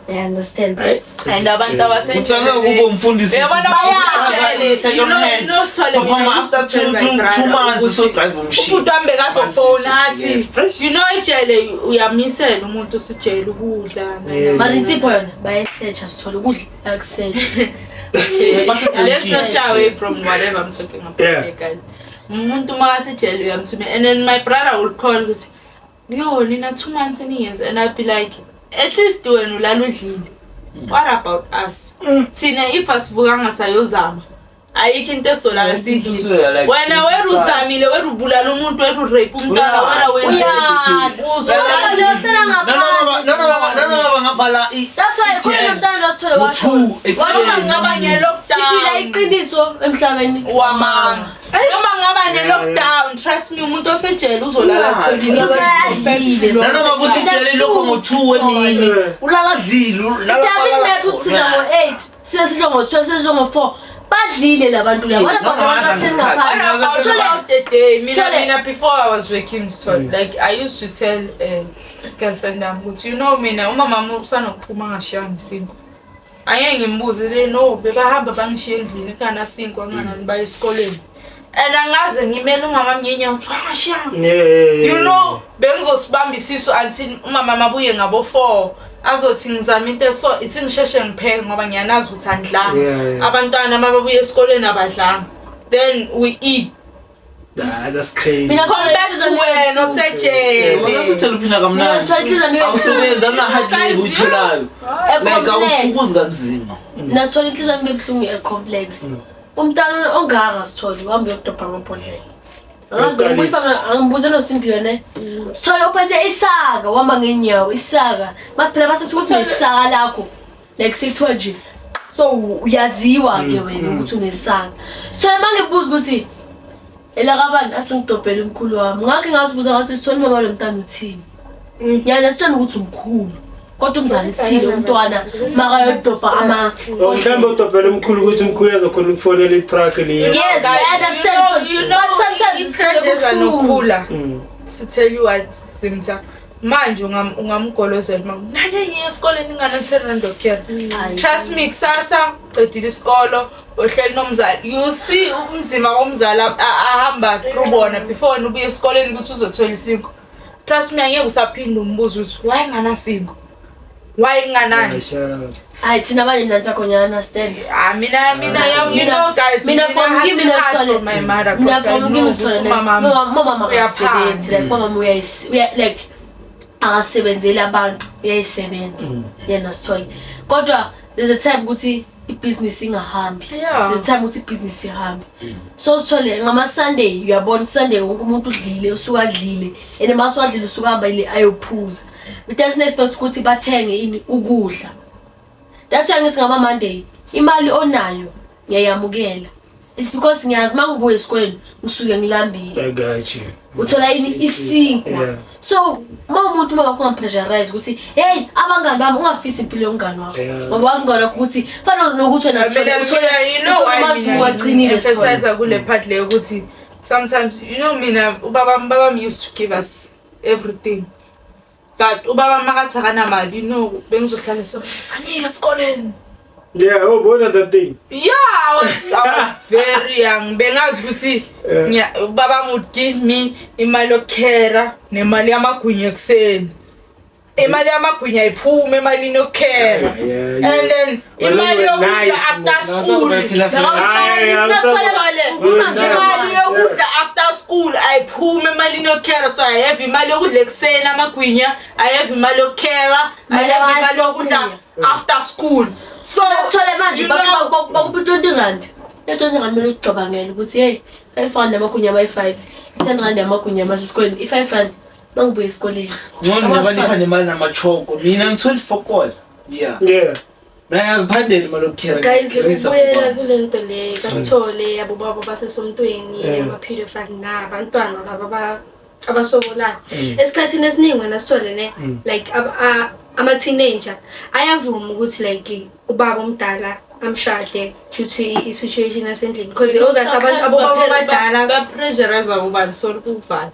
[SPEAKER 3] I understand.
[SPEAKER 4] Hayi,
[SPEAKER 1] And abantu abasejele
[SPEAKER 2] Ucabanga ukuba umfundisi
[SPEAKER 1] Uyabona abasejele,
[SPEAKER 2] second
[SPEAKER 1] you know, Sithole,
[SPEAKER 2] hand.
[SPEAKER 1] mina I used to
[SPEAKER 2] After
[SPEAKER 1] tell my
[SPEAKER 2] two
[SPEAKER 1] brother
[SPEAKER 2] months
[SPEAKER 1] ukuthi
[SPEAKER 2] usodrive umshini.
[SPEAKER 1] ubhuti wami bekazofona athi
[SPEAKER 4] Eish.
[SPEAKER 1] you know ejele uyamisela umuntu osejele ukudla
[SPEAKER 3] Mara insipho yona bayayisearcha, sithole ukudla bayakusearcha.
[SPEAKER 1] Let's not shy away from whatever I'm talking about here, guys. Umuntu makasejele uyamthumela, and then my brother will call ukuthi yo nina 2 months niyenze, and I'd be like at least wena ulala udlile, what about us? Thina if asivukanga sayozama, ayikho into esizolala sidlile. Wena wena uzamile, wena ubulala umuntu, wena urape umntwana, wena wenze uzolala.
[SPEAKER 2] Nanoma bangavala
[SPEAKER 3] That's why khona nomntana osithole washo.
[SPEAKER 2] ngo-2 ekuseni.
[SPEAKER 1] Noma ngaba
[SPEAKER 3] Siphila
[SPEAKER 1] ne-lockdown
[SPEAKER 3] iqiniso emhlabeni.
[SPEAKER 1] wamanga, noma ngaba ne-lockdown, trust me, umuntu osejele uzolala atholile.
[SPEAKER 3] Uzolala.
[SPEAKER 2] Nanoma kuthi ijele lokho ngo-2 emini ulala adlile.
[SPEAKER 3] It doesn't matter ukuthi sidla ngo-8, size sidla ngo-12, size sidla ngo-4. Badlile la bantu laba. What about
[SPEAKER 2] noma
[SPEAKER 3] abantu abahleli
[SPEAKER 2] badla
[SPEAKER 3] ngaphandle?
[SPEAKER 2] ngesikhathi.
[SPEAKER 3] Sithole-
[SPEAKER 1] Throughout the day, mina
[SPEAKER 3] Sithole-
[SPEAKER 1] mina before I was working, Sithole, like I used to tell girlfriend yami ukuthi you know mina umama wami usanokuphuma angashiyanga isinkwa, angeke ngimbuze le no bebahamba bangishiya endlini kunganasinkwa kunganani baye esikoleni, and angaze ngimele umama ngenyawo ukuthi wangashiyanga. You know bengizosibamba isisu until umama mabuye ngabo 4 azothi ngizama into eso ithi ngisheshe ngipheke ngoba ngiyanazi ukuthi andidlanga. Abantwana mababuye esikoleni abadlanga, then we eat.
[SPEAKER 4] Ah, that's crazy.
[SPEAKER 3] Mina
[SPEAKER 1] Compared to wena osejele.
[SPEAKER 2] Wena osejele uphila
[SPEAKER 3] Mina
[SPEAKER 2] kamnandi.
[SPEAKER 3] sithole inhliziyo yami
[SPEAKER 2] Awusebenzi, awuna-hard
[SPEAKER 1] Guys,
[SPEAKER 2] labor uyitholayo. Like
[SPEAKER 3] e-complex.
[SPEAKER 2] awufukuzi kanzima.
[SPEAKER 3] Mina sithole inhliziyo yami ebuhlungu e-complex. Umntana ongaka sithole uhambe uyokudobha amabhodlela. Angazi ngibuyisa angibuze noSimphiwe ne. Sithole uphethe isaka uhamba ngenyawo isaka. Masiphela basethi ukuthi unesaka lakho. Like sekuthiwa nje so uyaziwa ke wena ukuthi unesaka. Sithole mangibuza ukuthi elakabani athi ngidobhele umkhulu wami. Ngakhe ngazibuza ngathi sithole mama lo mntana uthini. Ngiya-understand ukuthi umkhulu. Kodwa umzali uthile umntwana makayodobha ama
[SPEAKER 4] Oh, mhlawumbe udobhele umkhulu ukuthi umkhulu azokhona ukufonela i-truck le.
[SPEAKER 3] Yes,
[SPEAKER 1] Guys,
[SPEAKER 3] I understand.
[SPEAKER 1] you know,
[SPEAKER 3] But sometimes
[SPEAKER 1] i-crush
[SPEAKER 3] it's
[SPEAKER 1] eza nokukhula. To tell you what, Simtha, manje ungamgolozela uma nanye ngiye esikoleni ingane 10 rand okera. Trust me, kusasa qedile isikolo uhleli nomzali, you see umzima womzali ahamba through bona before wena ubuye esikoleni ukuthi uzothola isinkwa. Trust me, angeke usaphinda umbuzo ukuthi why nganasingo, why nginganani.
[SPEAKER 3] Hayi thina abanye mina ngitsakho ngiya-understand.
[SPEAKER 1] Ah, mina you know guys,
[SPEAKER 3] Mina for me,
[SPEAKER 1] hustle
[SPEAKER 3] mina
[SPEAKER 1] hard
[SPEAKER 3] Sithole-
[SPEAKER 1] for my mother
[SPEAKER 3] Mina
[SPEAKER 1] because I
[SPEAKER 3] for
[SPEAKER 1] know
[SPEAKER 3] me
[SPEAKER 1] ukuthi
[SPEAKER 3] ngizithole
[SPEAKER 1] umama
[SPEAKER 3] umama
[SPEAKER 1] uyaphanda.
[SPEAKER 3] akasebenzi, like umama like akasebenzeli abantu, uyayisebenza yena sithole, kodwa there's a time ukuthi ibhizinisi ingahambi. There's a time ukuthi ibhizinisi ihambe, so sithole ngama-Sunday uyabona Sunday wonke umuntu udlile, usuke adlile, and mase wadlile usuke ahamba ile ayophuza. It doesn't expect ukuthi bathenge ini ukudla. That's why ngithi ngama-Monday imali onayo ngiyayamukela. It's because ngiyazi uma ngibuya esikoleni ngisuke ngilambile.
[SPEAKER 4] I got you.
[SPEAKER 3] Uthola ini isinkwa. So uma umuntu uma wakho ungampressurize ukuthi hey abangani bami, ungafisi impilo yomngani wakho. Ngoba wazi umngani wakho ukuthi fana nokuthi wena
[SPEAKER 1] Mina, you know
[SPEAKER 3] uthole
[SPEAKER 1] why
[SPEAKER 3] amazungu
[SPEAKER 1] mina
[SPEAKER 3] aqinile sithole.
[SPEAKER 1] emphasize kule part leyo ukuthi sometimes you know mina ubaba used to give us everything, but ubaba makathi akanamali, you know bengizohlala so angiyeke esikoleni.
[SPEAKER 4] Yeah, oh, bona that thing.
[SPEAKER 1] Yeah, I was very young, bengazi ukuthi ubaba would give me imali yokukhera nemali yamagwinya ekuseni. Imali yamagwinya iphume emalini yokukhera. And then imali yokudla after school. Imali yokudla after school ayiphume emalini yokukhera. So I have imali yokudla ekuseni amagwinya, I have imali yokukhera, I have imali yokudla after school. So
[SPEAKER 3] Sithole manje
[SPEAKER 1] you know-
[SPEAKER 3] bakuphi 20 rand. Le 20 rand kumele uzicabangele ukuthi hey 5 rand amagunya abayi-5, 10 rand amagunya amasesikoleni, i-5 rand mangibuye esikoleni.
[SPEAKER 2] Ngcono nabanipha nemali namachoko. Mina ngithola ifokola. Yeah.
[SPEAKER 4] Yeah.
[SPEAKER 2] Mina ngiyaziphandela imali yokukhera.
[SPEAKER 6] Guys,
[SPEAKER 2] ngizikherisa
[SPEAKER 6] ukubuyela
[SPEAKER 2] ngokwami.
[SPEAKER 6] kule nto le kasithole abobaba basesontweni
[SPEAKER 4] Yeah.
[SPEAKER 6] ama-pedophile nabantwana laba abasokolayo. Esikhathini esiningi wena sithole ne like ama-teenager ayavuma ukuthi like ubaba omdala amshade due to i-situation yasendlini because obvious abantu abobaba abadala
[SPEAKER 1] Ba-pressurize ubani sorry ukuvala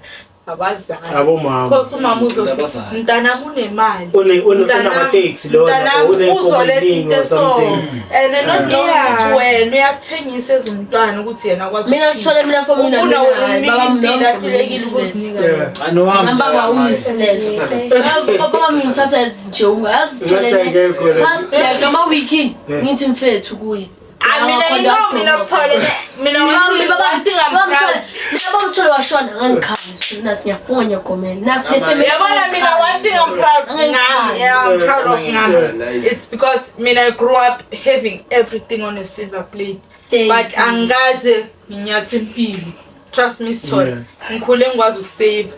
[SPEAKER 1] abazali.
[SPEAKER 4] Abomama.
[SPEAKER 1] Because umama uzothi
[SPEAKER 2] Abazali.
[SPEAKER 1] mntanami unemali.
[SPEAKER 4] Unamateksi lona
[SPEAKER 1] Mntanami
[SPEAKER 4] unenkomo
[SPEAKER 1] uzoletha
[SPEAKER 4] eningi
[SPEAKER 1] into
[SPEAKER 4] or
[SPEAKER 1] eso.
[SPEAKER 4] something.
[SPEAKER 1] And then not knowing
[SPEAKER 6] Yeah.
[SPEAKER 1] ukuthi wena uyakuthengisa as umntwana ukuthi yena akwazi
[SPEAKER 3] Mina
[SPEAKER 1] ukuphila.
[SPEAKER 3] sithole mina for mina
[SPEAKER 1] Ufuna
[SPEAKER 3] mina
[SPEAKER 1] wena
[SPEAKER 3] hayi,
[SPEAKER 1] umnike
[SPEAKER 3] baba
[SPEAKER 1] impilo
[SPEAKER 3] mina
[SPEAKER 1] ahlulekile
[SPEAKER 3] useless.
[SPEAKER 1] ukuzinika
[SPEAKER 4] Yeah.
[SPEAKER 1] yona.
[SPEAKER 2] Ah, no, wami
[SPEAKER 3] Nambaba
[SPEAKER 2] nje,
[SPEAKER 3] useless.
[SPEAKER 2] Thatha-
[SPEAKER 3] Baba wami ngithatha as nje ungazi sithole
[SPEAKER 4] Ngathi
[SPEAKER 3] ne.
[SPEAKER 4] akekho la.
[SPEAKER 3] Past like ama-weekend ngithi mfethu kuye.
[SPEAKER 1] Ah, mina you know mina sithole mina one thing I'm proud.
[SPEAKER 3] Mina bamthole washona ngangikhala nasi ngiyafunga ngiyagomela nasi ne-family
[SPEAKER 1] Yabona mina one thing I'm proud ngami, yeah, I'm proud of ngami. It's because mina I grew up having everything on a silver plate.
[SPEAKER 3] Thank
[SPEAKER 1] But
[SPEAKER 3] you.
[SPEAKER 1] angikaze nginyathe impilo. Trust me Sithole.
[SPEAKER 4] Yeah.
[SPEAKER 1] Ngikhule ngikwazi ukusave.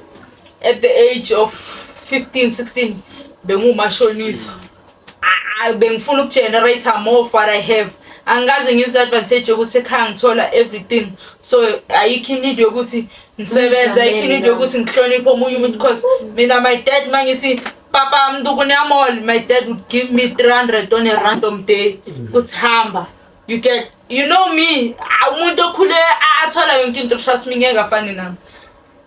[SPEAKER 1] At the age of 15, 16 bengumashonisa. Bengifuna ukugenerate more of what I have. Angikaze ngizwe advantage yokuthi ekhaya ngithola everything. So ayikho need yokuthi ngisebenze, ayikho need yokuthi ngihloniphe omunye umuntu because mina my dad mangithi papa mntu mall, my dad would give me 300 on a random day. Kuthi hamba. You get, you know me, umuntu okhule athola yonke into, trust me ngeke afane nami.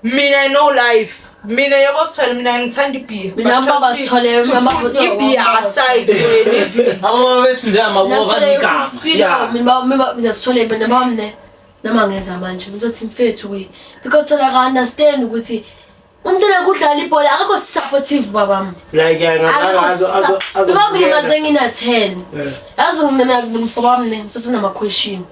[SPEAKER 1] Mina I know life. Mina yebo sithole mina ngithanda ibhiya.
[SPEAKER 3] Mina
[SPEAKER 1] But trust
[SPEAKER 3] baba
[SPEAKER 1] me,
[SPEAKER 3] Sithole,
[SPEAKER 1] to
[SPEAKER 3] mina baba-
[SPEAKER 1] put ibhiya
[SPEAKER 3] baba
[SPEAKER 1] aside for a living.
[SPEAKER 2] Abobaba bethu nje amaboba banigama. Yeah.
[SPEAKER 3] Mina sithole mina bamne noma ngenza manje ngizothi mfethu kuye because thola ka understand ukuthi umuntu lokudlala ibhola akekho supportive babami.
[SPEAKER 4] Like yeah, ngazo azo azo.
[SPEAKER 3] Baba ngimaze ngina 10.
[SPEAKER 4] Yeah.
[SPEAKER 3] Yazi mina mfowami ne sasinama question.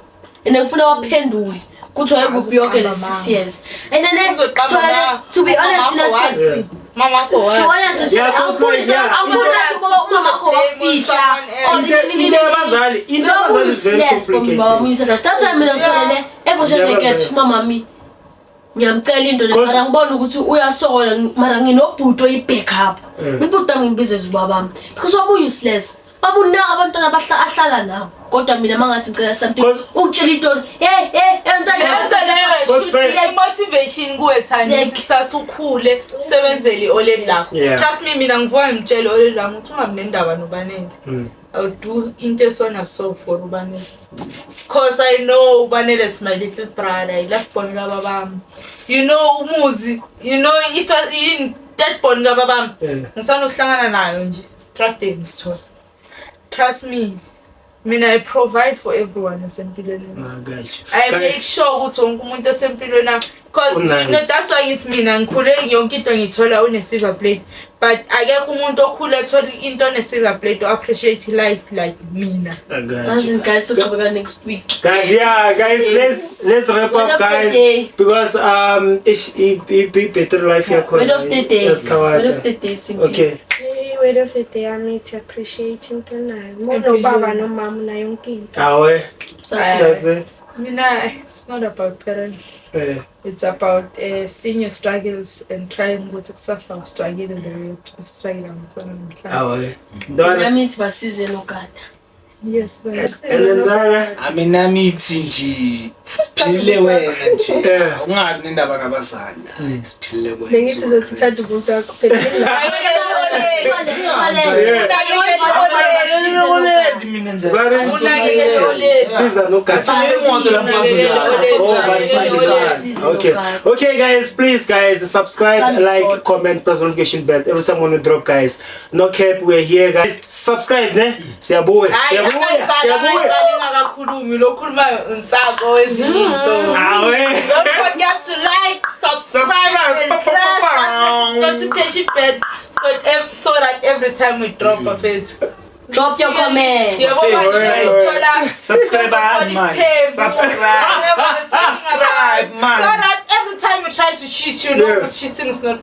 [SPEAKER 3] And ngifuna waphendule ukuthi wayekuphi yonke le 6 years. And then
[SPEAKER 1] Uzoqamba
[SPEAKER 3] thola to be honest
[SPEAKER 1] mama
[SPEAKER 3] sina
[SPEAKER 1] wathi. Mama wakho
[SPEAKER 3] To
[SPEAKER 1] wathi.
[SPEAKER 3] honest
[SPEAKER 4] Yeah, cause like, yeah.
[SPEAKER 3] angifuni ukuthi ngoba umama wakho wafihla. or
[SPEAKER 4] Into yabazali is very complicated.
[SPEAKER 3] That's why mina sithole le every time I get umama mi ngiyamcela into le mara ngibona ukuthi uyasokola mara nginobhuti oyi-backup. Ubhuti wami ngimbiza ezibabami because wami useless. Bamunaka abantwana ahlala nabo kodwa mina mangathi ngicela something ukutshela into hey hey mntana
[SPEAKER 1] Leyo nto leyo should be a motivation kuwe Thandi
[SPEAKER 3] Like-
[SPEAKER 1] ukuthi kusasa ukhule usebenzele i-oledi lakho.
[SPEAKER 4] Yeah.
[SPEAKER 1] Trust me mina ngivuka ngimtshele i-oledi lami ukuthi ungabi nendaba noBanele. I'll do into esona so for uBanele. Cause I know uBanele is my little brother, i-last born kababami. You know umuzi, you know if in third born kababami.
[SPEAKER 4] Yeah.
[SPEAKER 1] Ngisanokuhlangana nayo nje, stradeni sithola. Trust me. Mina I provide for everyone esempilweni yami.
[SPEAKER 4] I got you.
[SPEAKER 1] I make
[SPEAKER 4] Guys,
[SPEAKER 1] sure ukuthi wonke umuntu esempilweni yami because
[SPEAKER 4] Nice.
[SPEAKER 1] you know that's why ngithi mina ngikhule yonke into ngithola une silver plate but akekho umuntu okhule ethola into one silver plate o appreciate life like mina.
[SPEAKER 4] I got you.
[SPEAKER 3] Imagine guys soqhubeka next week.
[SPEAKER 4] Guys, yeah, guys, let's wrap
[SPEAKER 3] Word
[SPEAKER 4] up,
[SPEAKER 3] of the
[SPEAKER 4] guys,
[SPEAKER 3] day.
[SPEAKER 4] because better life here.
[SPEAKER 3] Word of the day. Word of the day simply.
[SPEAKER 4] Okay.
[SPEAKER 6] I-word of the day yami ithi appreciate into onayo. Uma unobaba nomama unayo yonke into.
[SPEAKER 4] Awe.
[SPEAKER 3] Sorry.
[SPEAKER 4] That's it.
[SPEAKER 1] Mina it's not about parents.
[SPEAKER 4] Eh,
[SPEAKER 1] It's about seeing your struggles and trying ukuthi kusasa ustruggle the way ustruggle ngakhona namhlanje.
[SPEAKER 4] Awe. Donna.
[SPEAKER 3] Nami ithi basize nogada.
[SPEAKER 1] Yes, but
[SPEAKER 4] And then Donna.
[SPEAKER 2] Mina mithi nje siphilile wena nje.
[SPEAKER 4] Yeah.
[SPEAKER 2] Ungabi nendaba nabazali. Siphilile wena.
[SPEAKER 6] Bengithi uzothi thanda umuntu wakho phela.
[SPEAKER 4] Yeah.
[SPEAKER 2] Already mina nje.
[SPEAKER 1] Unakekele oledi.
[SPEAKER 4] Siza nogada.
[SPEAKER 2] Ngathile imoto lapho
[SPEAKER 1] Unakekele oledi.
[SPEAKER 4] Oh,
[SPEAKER 1] Unakekele oledi.
[SPEAKER 4] basiza. Okay. Okay guys, please guys, subscribe,
[SPEAKER 3] Some
[SPEAKER 4] like,
[SPEAKER 3] sort.
[SPEAKER 4] comment, press notification bell. Every time when we drop guys. No cap, we're here guys. Subscribe ne? Siyabuya.
[SPEAKER 1] Hayi,
[SPEAKER 4] Siyabuya.
[SPEAKER 1] angayibhali,
[SPEAKER 4] Siyabuya.
[SPEAKER 1] angayibhali ingakakhulumi. Lo khulumayo uNsako wezinye into.
[SPEAKER 4] Awe.
[SPEAKER 1] Don't forget to like, subscribe, and press that notification bell so that every time we drop a fit.
[SPEAKER 3] Drop your comment.
[SPEAKER 1] Yebo manje uthola
[SPEAKER 4] Subscribe,
[SPEAKER 1] uzothola
[SPEAKER 2] man.
[SPEAKER 1] isithembu.
[SPEAKER 2] Subscribe.
[SPEAKER 1] Whatever we're talking
[SPEAKER 2] Subscribe,
[SPEAKER 1] about.
[SPEAKER 2] man.
[SPEAKER 1] So that every time we try to cheat you know,
[SPEAKER 4] Yeah.
[SPEAKER 1] because cheating is not